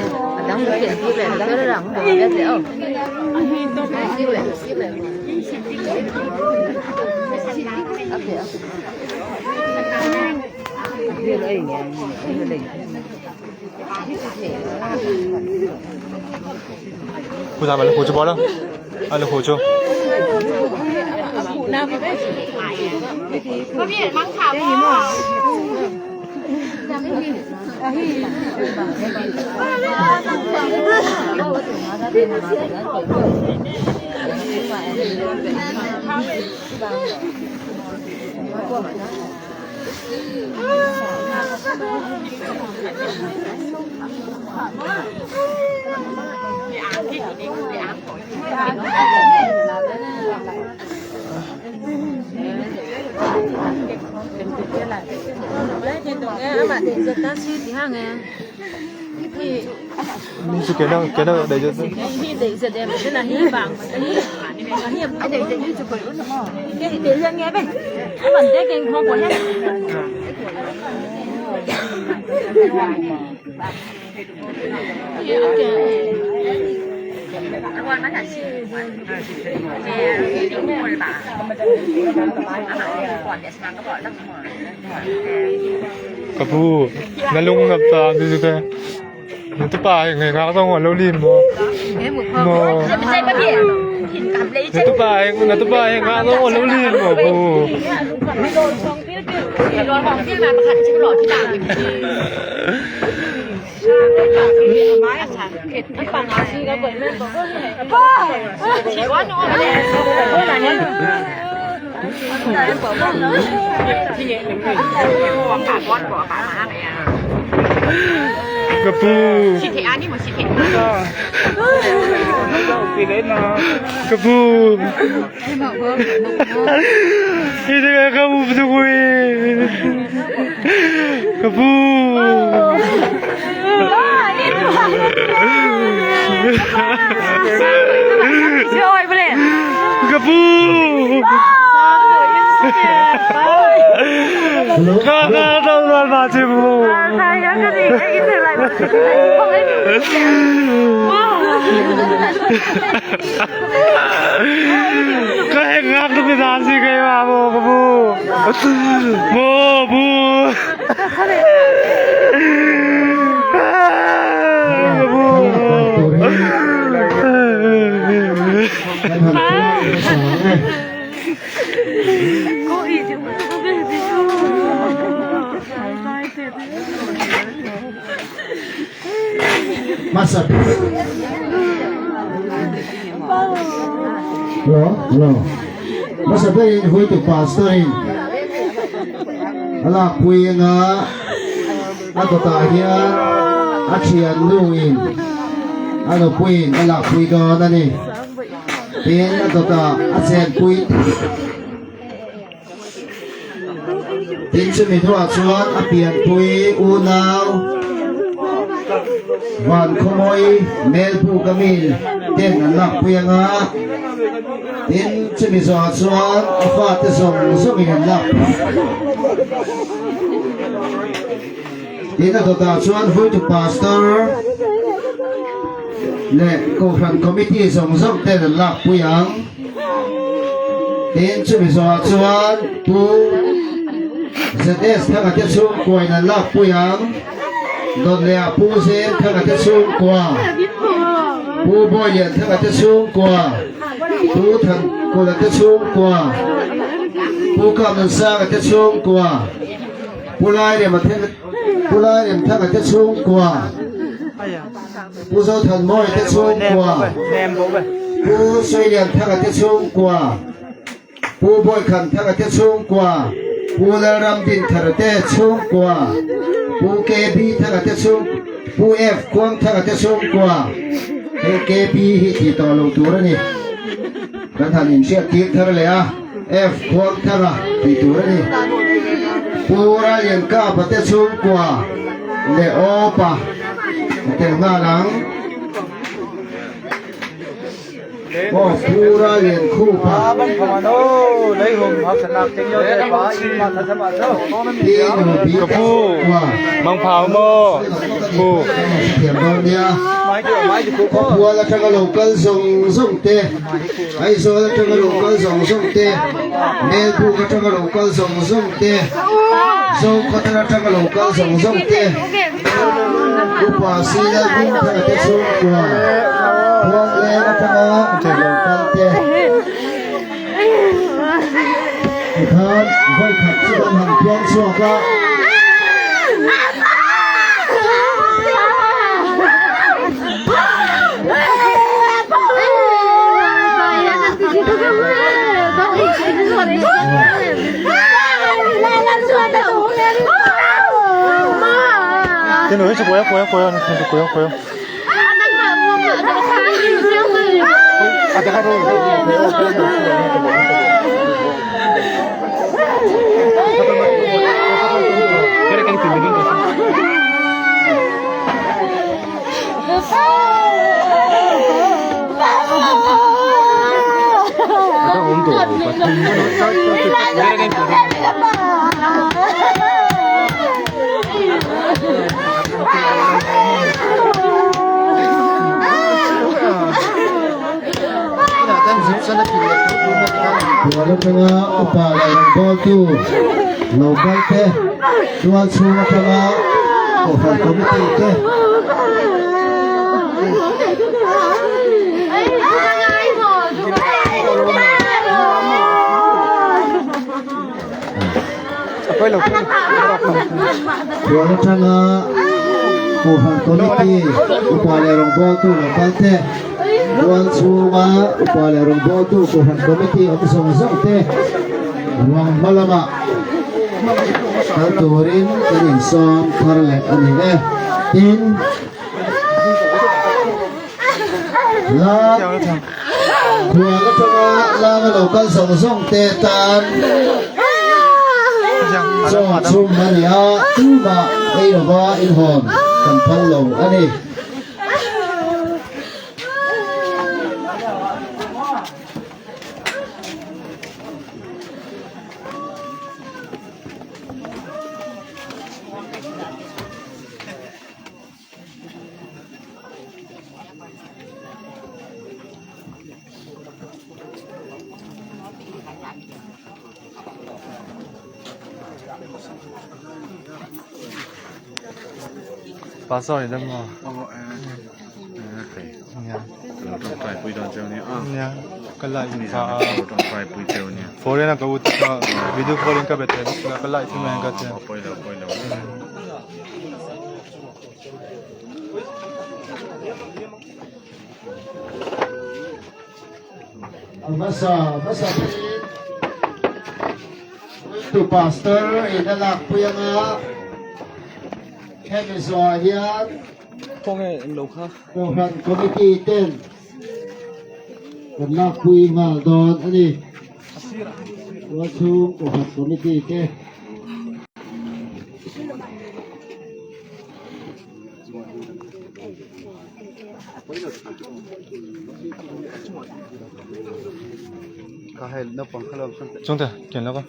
Ka pu, na lung na ta ti te. Na tu pa ngai ngak zong lo lim mo. Mo. Na tu pa na tu pa ngak zong lo lim mo pu. Ka pu. Ka pu. Hi te ka pu tu kui. Ka pu. Ka pu. Ka ka dal dal ma chi pu. Ka heng ngak tu mi dan si kai ma mo ka bu. Mo bu. Ka bu. Hello, hello. Hmasa berin Huitu Pastor in a lakpui anga a dawtah hian a thiannu in a nupui in a lakpui dawn a ni. Tin a dawtah a chenpui Tin chumi hnuah chuan a pianpui unau Van Khawmawi Melbuk a mi ten an lakpui anga, tin chumi zawhah chuan a fate zawng zawngin an lakpui. Tin a dawtah chuan Vuitu Pastor leh Kohhran Committee zawng zawng ten an lakpui ang. Tin chumi zawhah chuan Pu ZS Thanga te chhungkuain an lakpui ang. Dawtleah Pu Zem Thanga te chhungkua, Pu Bawilian Thanga te chhungkua, Pu Thankula te chhungkua, Pu Kamnunsanga te chhungkua, Pu Lairema Pu Lairemthanga te chhungkua, Pu Zothanmawia te chhungkua, Pu Suilianthanga te chhungkua, Pu Bawikhanthanga te chhungkua, Pu Lalramdinthara te chhungkua, Pu KB Thanga te chhung Pu F Khuangthanga te chhungkua, hei KB hi tih tawh lo tur a ni. Kan han inhriat tir thar leh a, F Khuangthanga tih tur a ni. Pu Raliankapa te chhungkua leh Awpa a tel nghal ang. Aw Pu Raliankhupa Pi Nupi te chhungkua. Mangphau maw Pu. Thiam dawn nia. Khawpual atanga lo kal zawng zawng te. Aizawl atanga lo kal zawng zawng te, Melbuk atanga lo kal zawng zawng te, Zokhawthar atanga lo kal zawng zawng te, Upa Silalbung thanga te chhungkua, Khuangleng atanga lo kal te. Tikhan vawikhat chu kan han puang chhuak a. Bual atanga upa leh rawngbawltu lo kal te, tual chhung atanga Kohhran Committee te, Bual atanga Kohhran Committee upa leh rawngbawltu lo kal te, tual chhunga upa leh rawngbawltu Kohhran Committee awm zawng zawng te ruang hma lamah kal turin kan insawm thar leh a ni e. Tin, la khual atanga langa lo kal zawng zawng te tan chaw chhum a ni a, tumah ei lova inhawn kan phal lo a ni. Pastor ni dam maw? Nia ka light kha a foreign a ka u te kha video call in ka be thei bawk sia ka light chu mai ka tia. Hmasa hmasa berin Puitu Pastor in a lakpui anga hemi zawhah hian Kohhran Committee ten kan lakpui nghal dawn a ni. Tualchhung Kohhran Committee te. Chungte ken lo ka.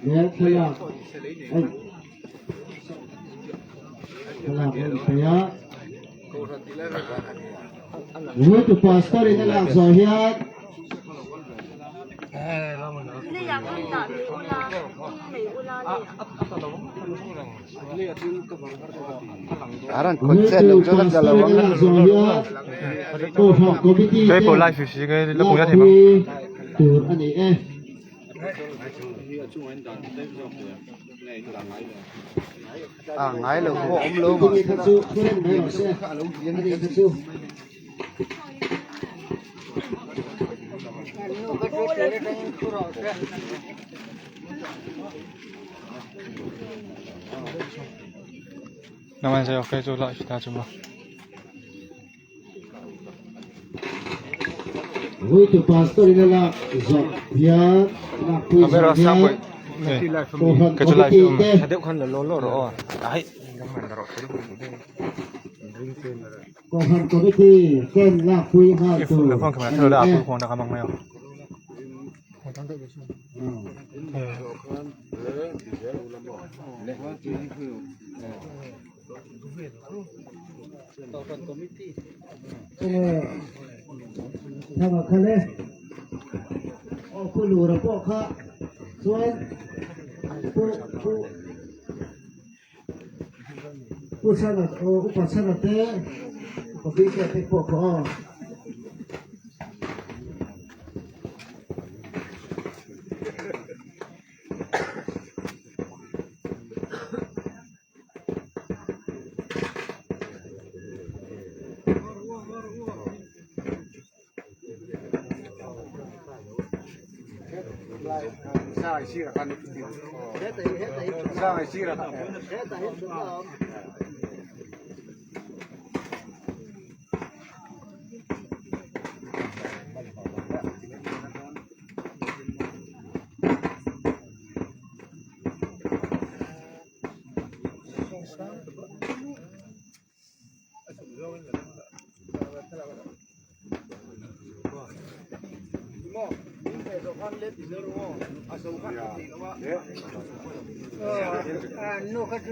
Thlalak thlalak an pe a. Ruaitu pastor in a lak zawh hian Ruaitu pastor in a lak zawh hian Kohhran Committee te lakpui tur a ni e. Naman sa'yo, kaya chu la ta chu ma. Ruitu pastor in a lak zawh hian lakpui zawh hian Kohhran committee te Kohhran committee ten lakpui nghal tur a ni e. Thanga kha le aw pu lura pawh kha chuan pu pu pu chhana aw upa chhana te upa bike te pawh kha aw.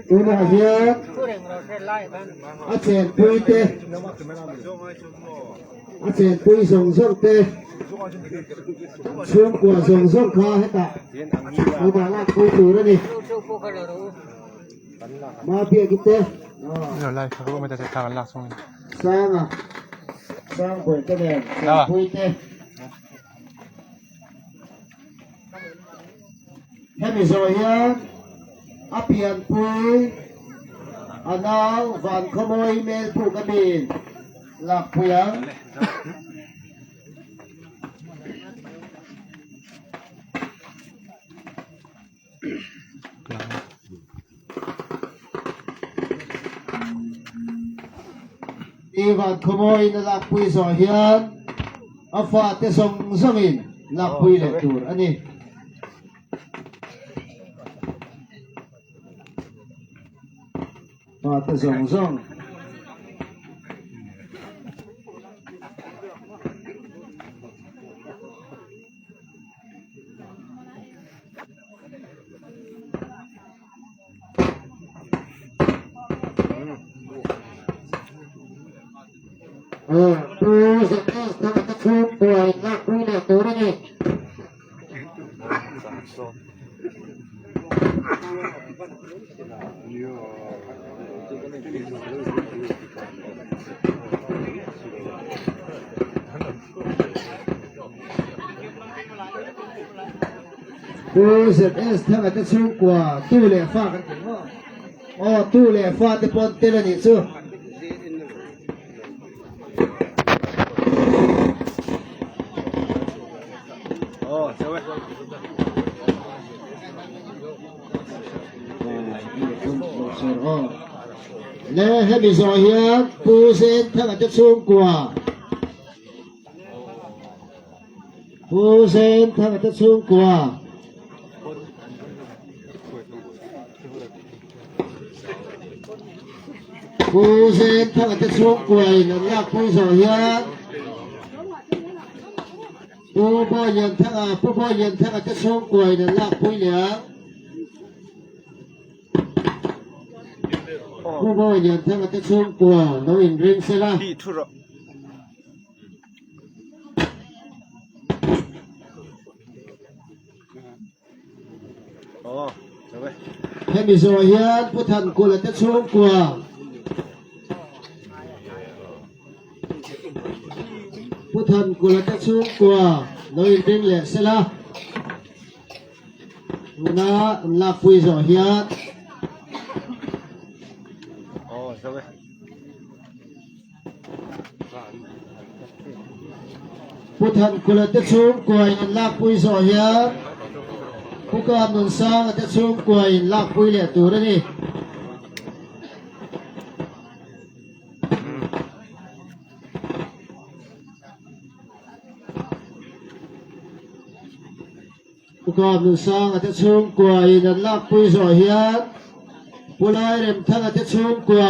Tunah hian a chenpui te a chenpui zawng zawng te chhungkua zawng zawng kha hetah tunah lakpui tur a ni. Sanga Sangpui te nen Sangpui te hemi zawh hian a pianpui a nau Vankhawmawi Melpuk a min lakpui ang. Ivan khawmawiin a lakpui zawh hian a fate zawng zawngin lakpui leh tur a ni. Fate zawng zawng. Aw, Pu ZS thang a te chhungkua in lakpui leh tur a ni. Pu ZS thanga te chhungkua tu leh fa kan ti maw? Aw tu leh fa te pawn tel a nih chu. Le hemi zawh hian Pu Zen thanga te chhungkua Pu Zen Thanga te chhungkua Pu Zen Thanga te chhungkua in an lakpui zawh hian Pu Bawi Lian Thanga Pu Bawi Lian Thanga te chhungkua in an lakpui leh ang. Pu Bawi Lian Thanga te chhungkua lo inring sela. Hemi zawh hian Pu Thankula te chhungkua Pu Thankula te chhungkua lo inring leh sela tuna an lakpui zawh hian Pu Thankula te chhungkua in an lakpui zawh hian Pu Kamnunsanga te chhungkua in lakpui leh tur a ni. Pu Kamnunsanga te chhungkua in an lakpui zawh hian Pu Lairemthanga te chhungkua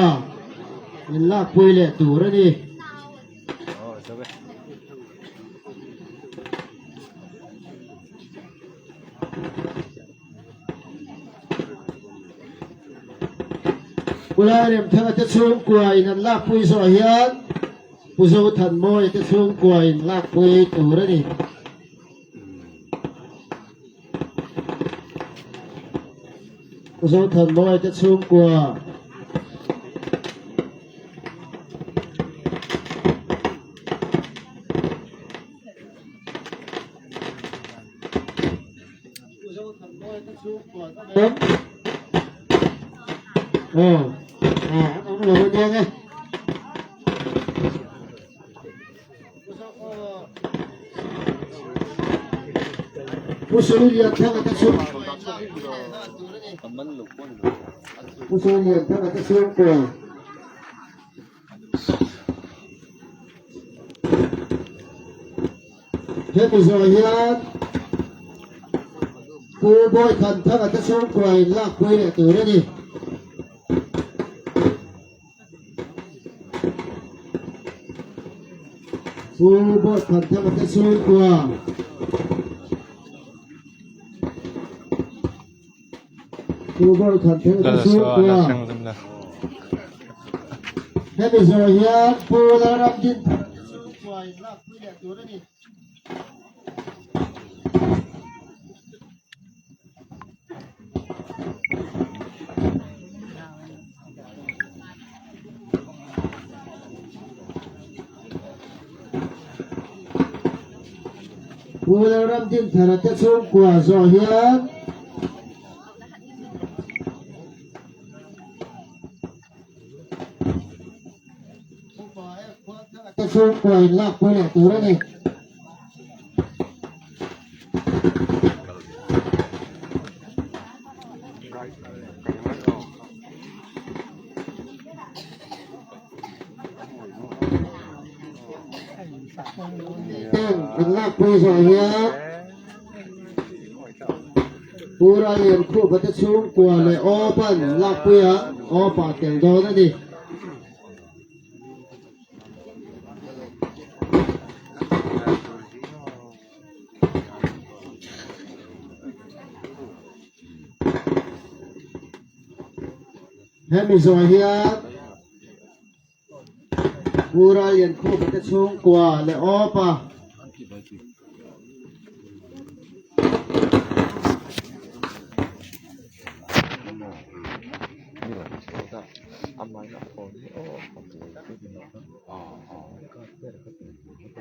in lakpui leh tur a ni. Pu Lairemthanga te chhungkua in an lakpui zawh hian Pu Zothanmawia te chhungkua in lakpui tur a ni. Zothanmawia te chhungkua Aw, an awm lo ania nge. Pu Suilianthanga te chhungkua Pu Suilianthanga te chhungkua Hemi zawh hian Pu Bawithanthanga te chhungkua in lakpui leh tur a ni. Pu Bawithanthanga te chhungkua Pu Bawithanthanga te chhungkua Hemi zawh hian Pu Lalramdinthara te chhungkua in lakpui leh tur a ni. Pu Lalramdinthara te chhungkua zawh hian Te chhungkua in lakpui leh tur a ni. Ten an lakpui zawh hian Pu Raliankhupa te chhungkua leh Awpan lakpui ang Awpa tel dawn a ni. Hemi zawh hian. Pu Ralliankhuma te chhungkua leh Awpa.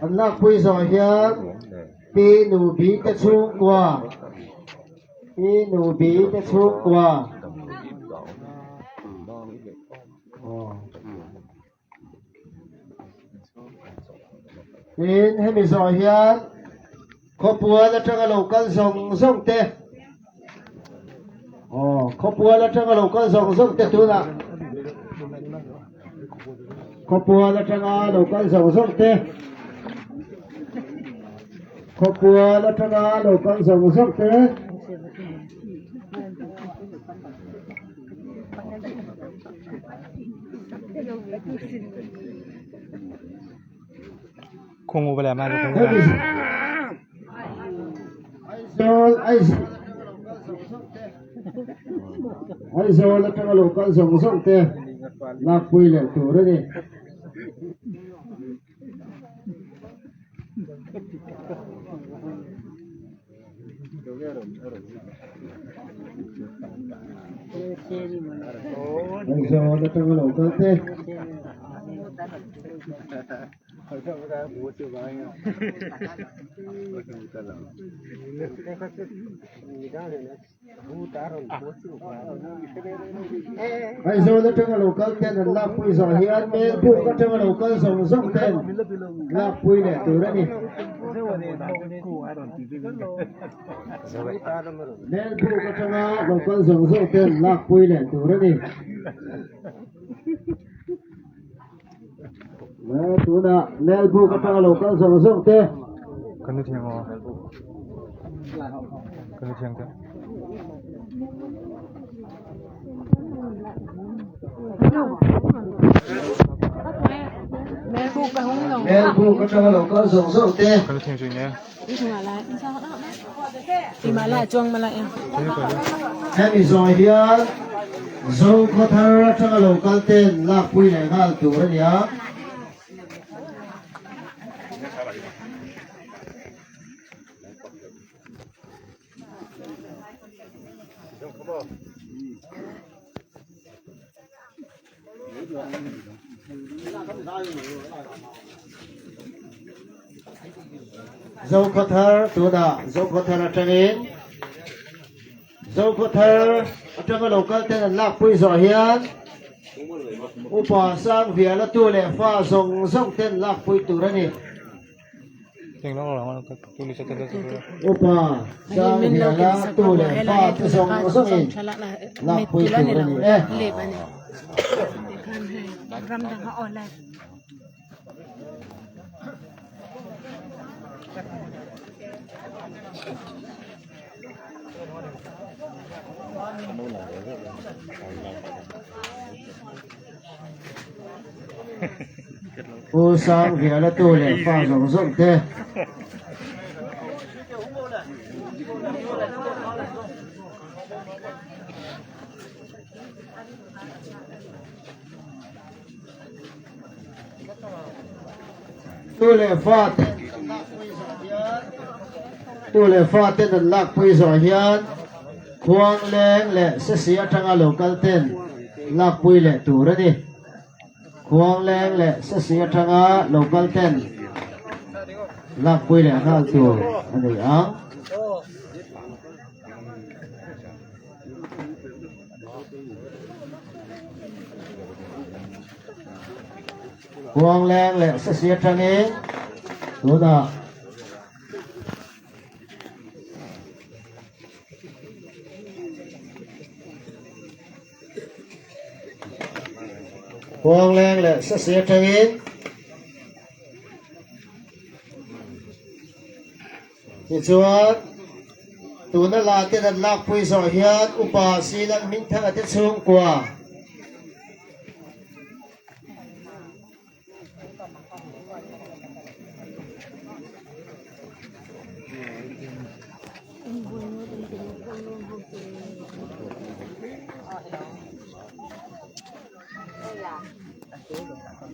An lakpui zawh hian Pi Nubi te chhungkua Pi Nubi te chhungkua Tin, hemi zawh hian khawpual atanga lo kal zawng zawng te aw khawpual atanga lo kal zawng zawng te tunah khawpual atanga lo kal zawng zawng te khawpual atanga lo kal zawng zawng te Aizawl Aizawl atanga lo kal zawng zawng te lakpui leh tur a ni. Aizawl atanga lo kal te. Aizawl atanga lo kal ten an lakpui zawh hian Melbuk atanga lo kal zawng zawng ten lakpui leh tur a ni. Melbuk atanga lo kal zawng zawng ten lakpui leh tur a ni. Tunah Melbuk atanga lo kal zawng zawng te. Kan ni thiang aw. Kan ni thiang te. Melbuk atanga lo kal zawng zawng te. Kan ni thiang chu nge. Hemi zawh hian Zokhawthar atanga lo kal ten lakpui leh nghal tur a ni a. Zokhawthar tunah Zokhawthar atangin Zokhawthar atanga lo kal ten an lakpui zawh hian Upa Sangviala tu leh fa zawng zawng ten lakpui tur a ni. Upa Sangviala tu leh fa te zawng zawngin lakpui tur a ni e. Pu Sangviala tu leh fa zawng zawng te. Tu leh fa ten an lakpui zawh hian Tu leh fa ten an lakpui zawh hian Khuangleng leh Sesi atanga lo kal ten lakpui leh tur a ni. Khuangleng leh Sesi atanga lo kal ten lakpui leh nghal tur a ni ang. Khuangleng leh Sasi atangin tunah Khuangleng leh Sasi atangin Tichuan, tuna la ten an lakpui zawh hian Upa Silang Hmingthanga te chhungkua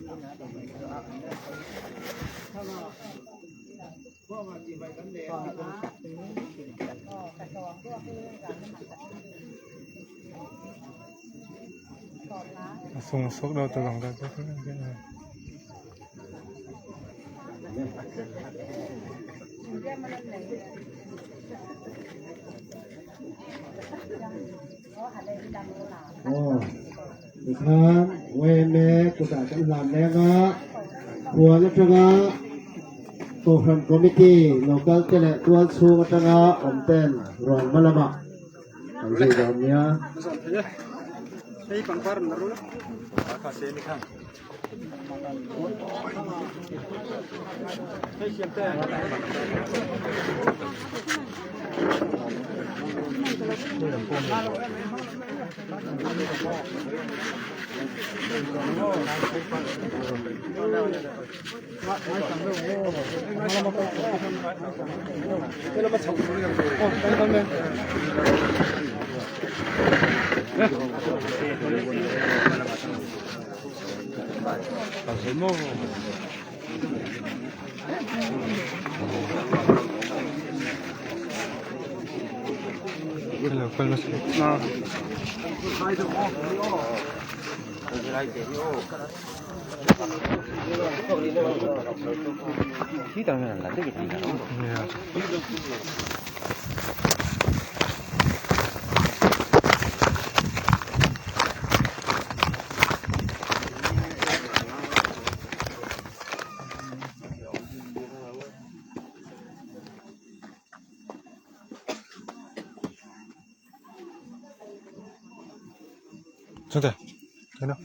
A sung sawk deuh ta lang deuh Aw, tikhan YMA kutah kan hlan leng a, huan atanga Kohhran Committee local te leh tual chhung atanga awm ten ruang hma lamah kan zui dawn nia. Chungte, hello.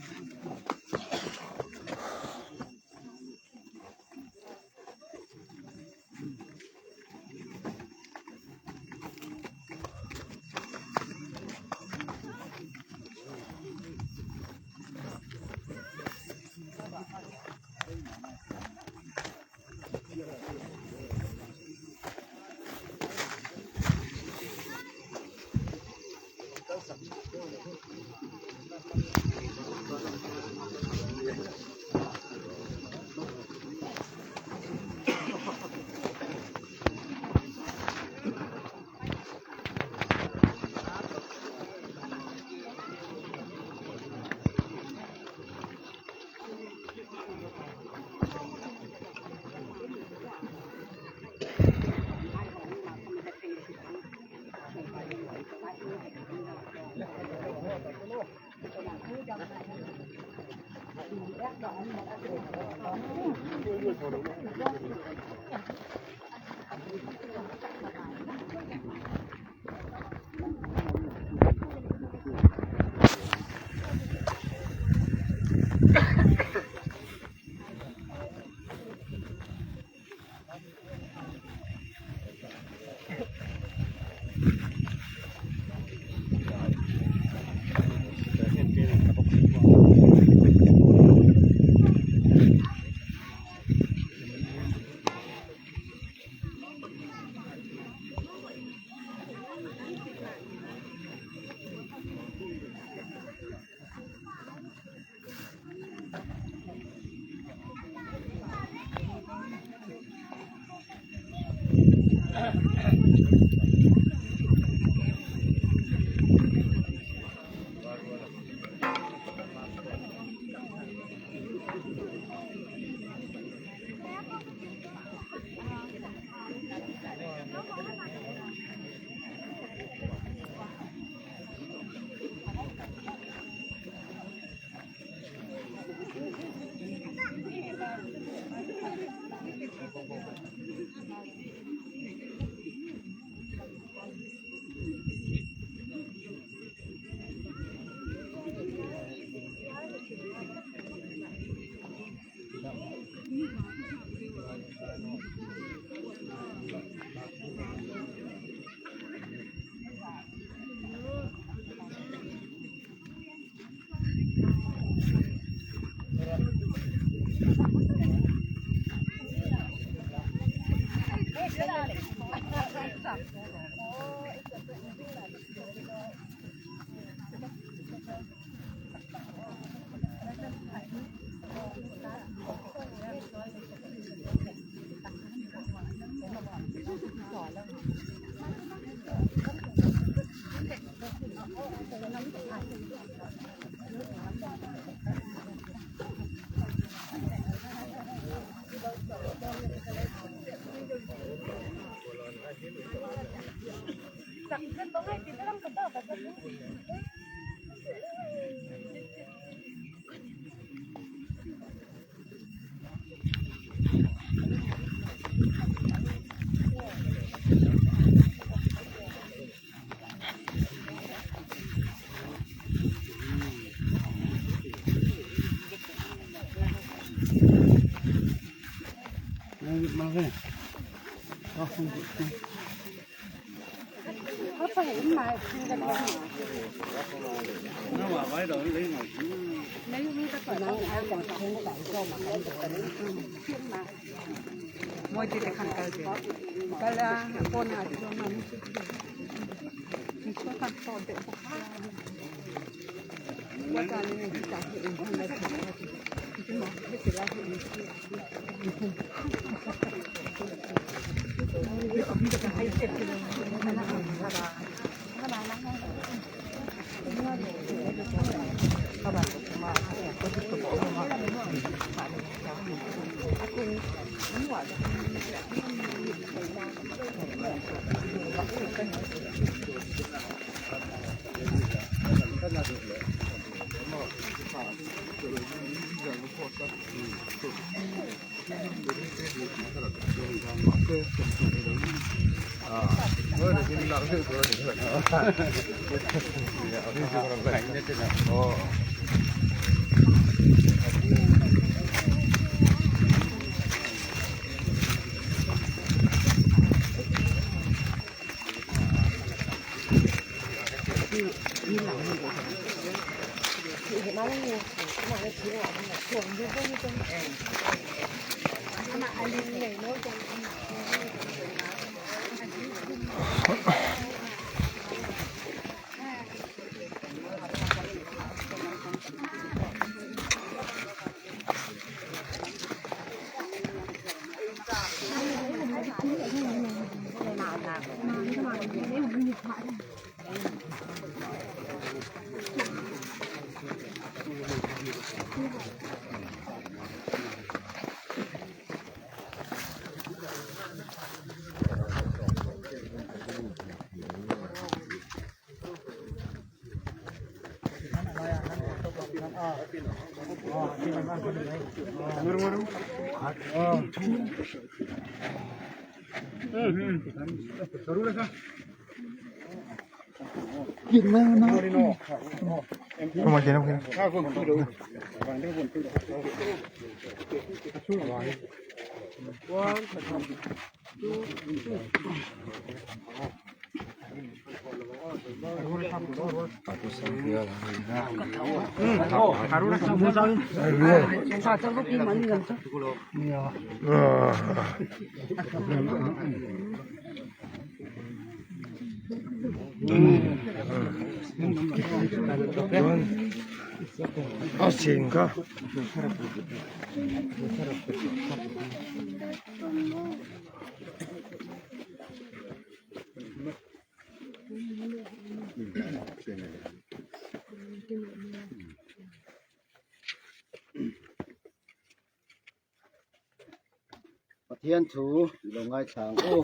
Pathian thu i lo ngaithla ang u.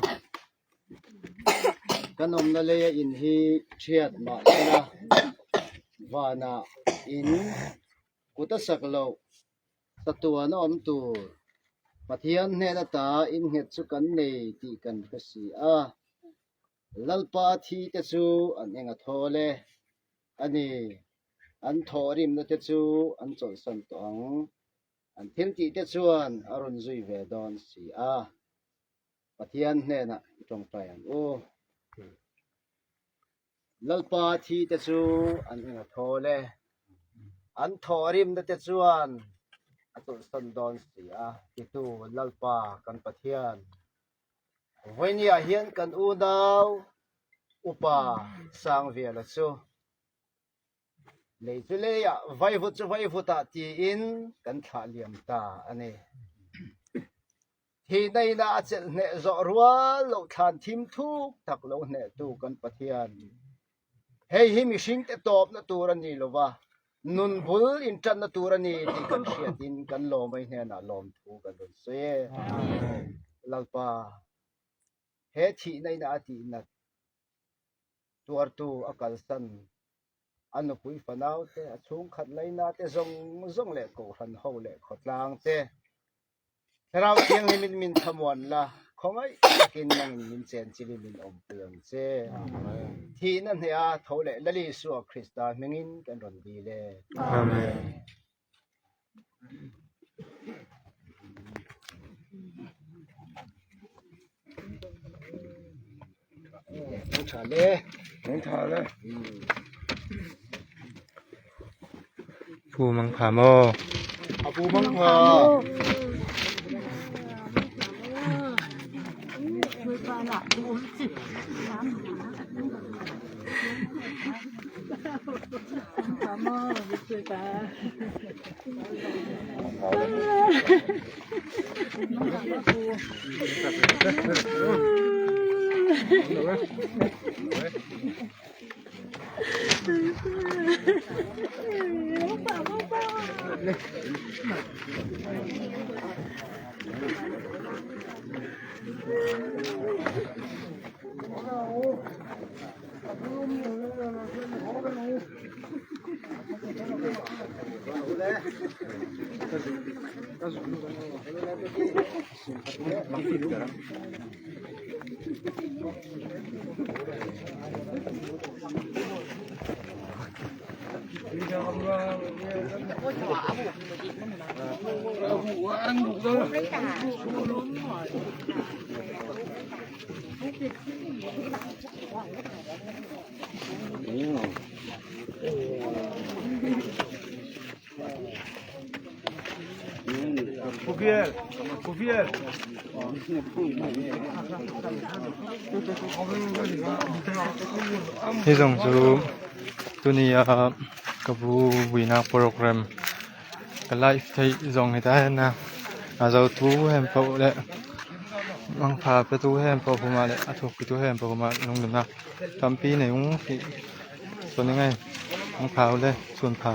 Kan awmna leia in hi thiat mah sela vanah in kut a sak loh chatuan a awm tur Pathian hnen ata innghet chu kan nei tih kan hre si a. Lalpa thi te chu an eng a thawl e. A ni, an thawhrimna te chu an chawlhsan tawh ang. An thiltih te chuan a rawn zui ve dawn si a. Pathian hnenah i tawngtai ang u. Lalpa thi te chu an eng a thawl e. An thawhrimna te chuan a chawlhsan dawn si a, titu Lalpa kan Pathian. Vawinia hian kan unau upa Sangviala chu lei chu leiah vaivut chu vaivutah tiin kan thlah liam ta a ni. Thihna ina a chelh hneh zawh rual loh thlan thim thuk tak lo hnehtu kan Pathian. Hei hi mihringte tawpna tur a ni lova, nun bul inṭanna tur a ni tih kan hriatin kan lawmai hnenah lawmthu kan rawn sawi e. Lalpa, he thihna ina a tihnat tuartu a kalsan a nupui fanaute, a chhungkhat laina te zawng zawng leh kohhran ho leh khawtlang te, Thlarau Thianghlimin min thlamuan la, khawngaih takin nangin min chen chilin min awmpui ang che. Thihna hneha tho leh Lal Isua Krista hmingin kan rawn dil e. Amen. Pu Mangpha maw? Pu Mangpha. Hi zong cu tuni ah ka bu vuinak program ka live theih zong hi ta hin a zotu hem paoh le mangpha petu hem paoh huma le a thawkpitu hem paoh huma lungduhnak tampi nei ung ti cun ngai mangpha le chunpha.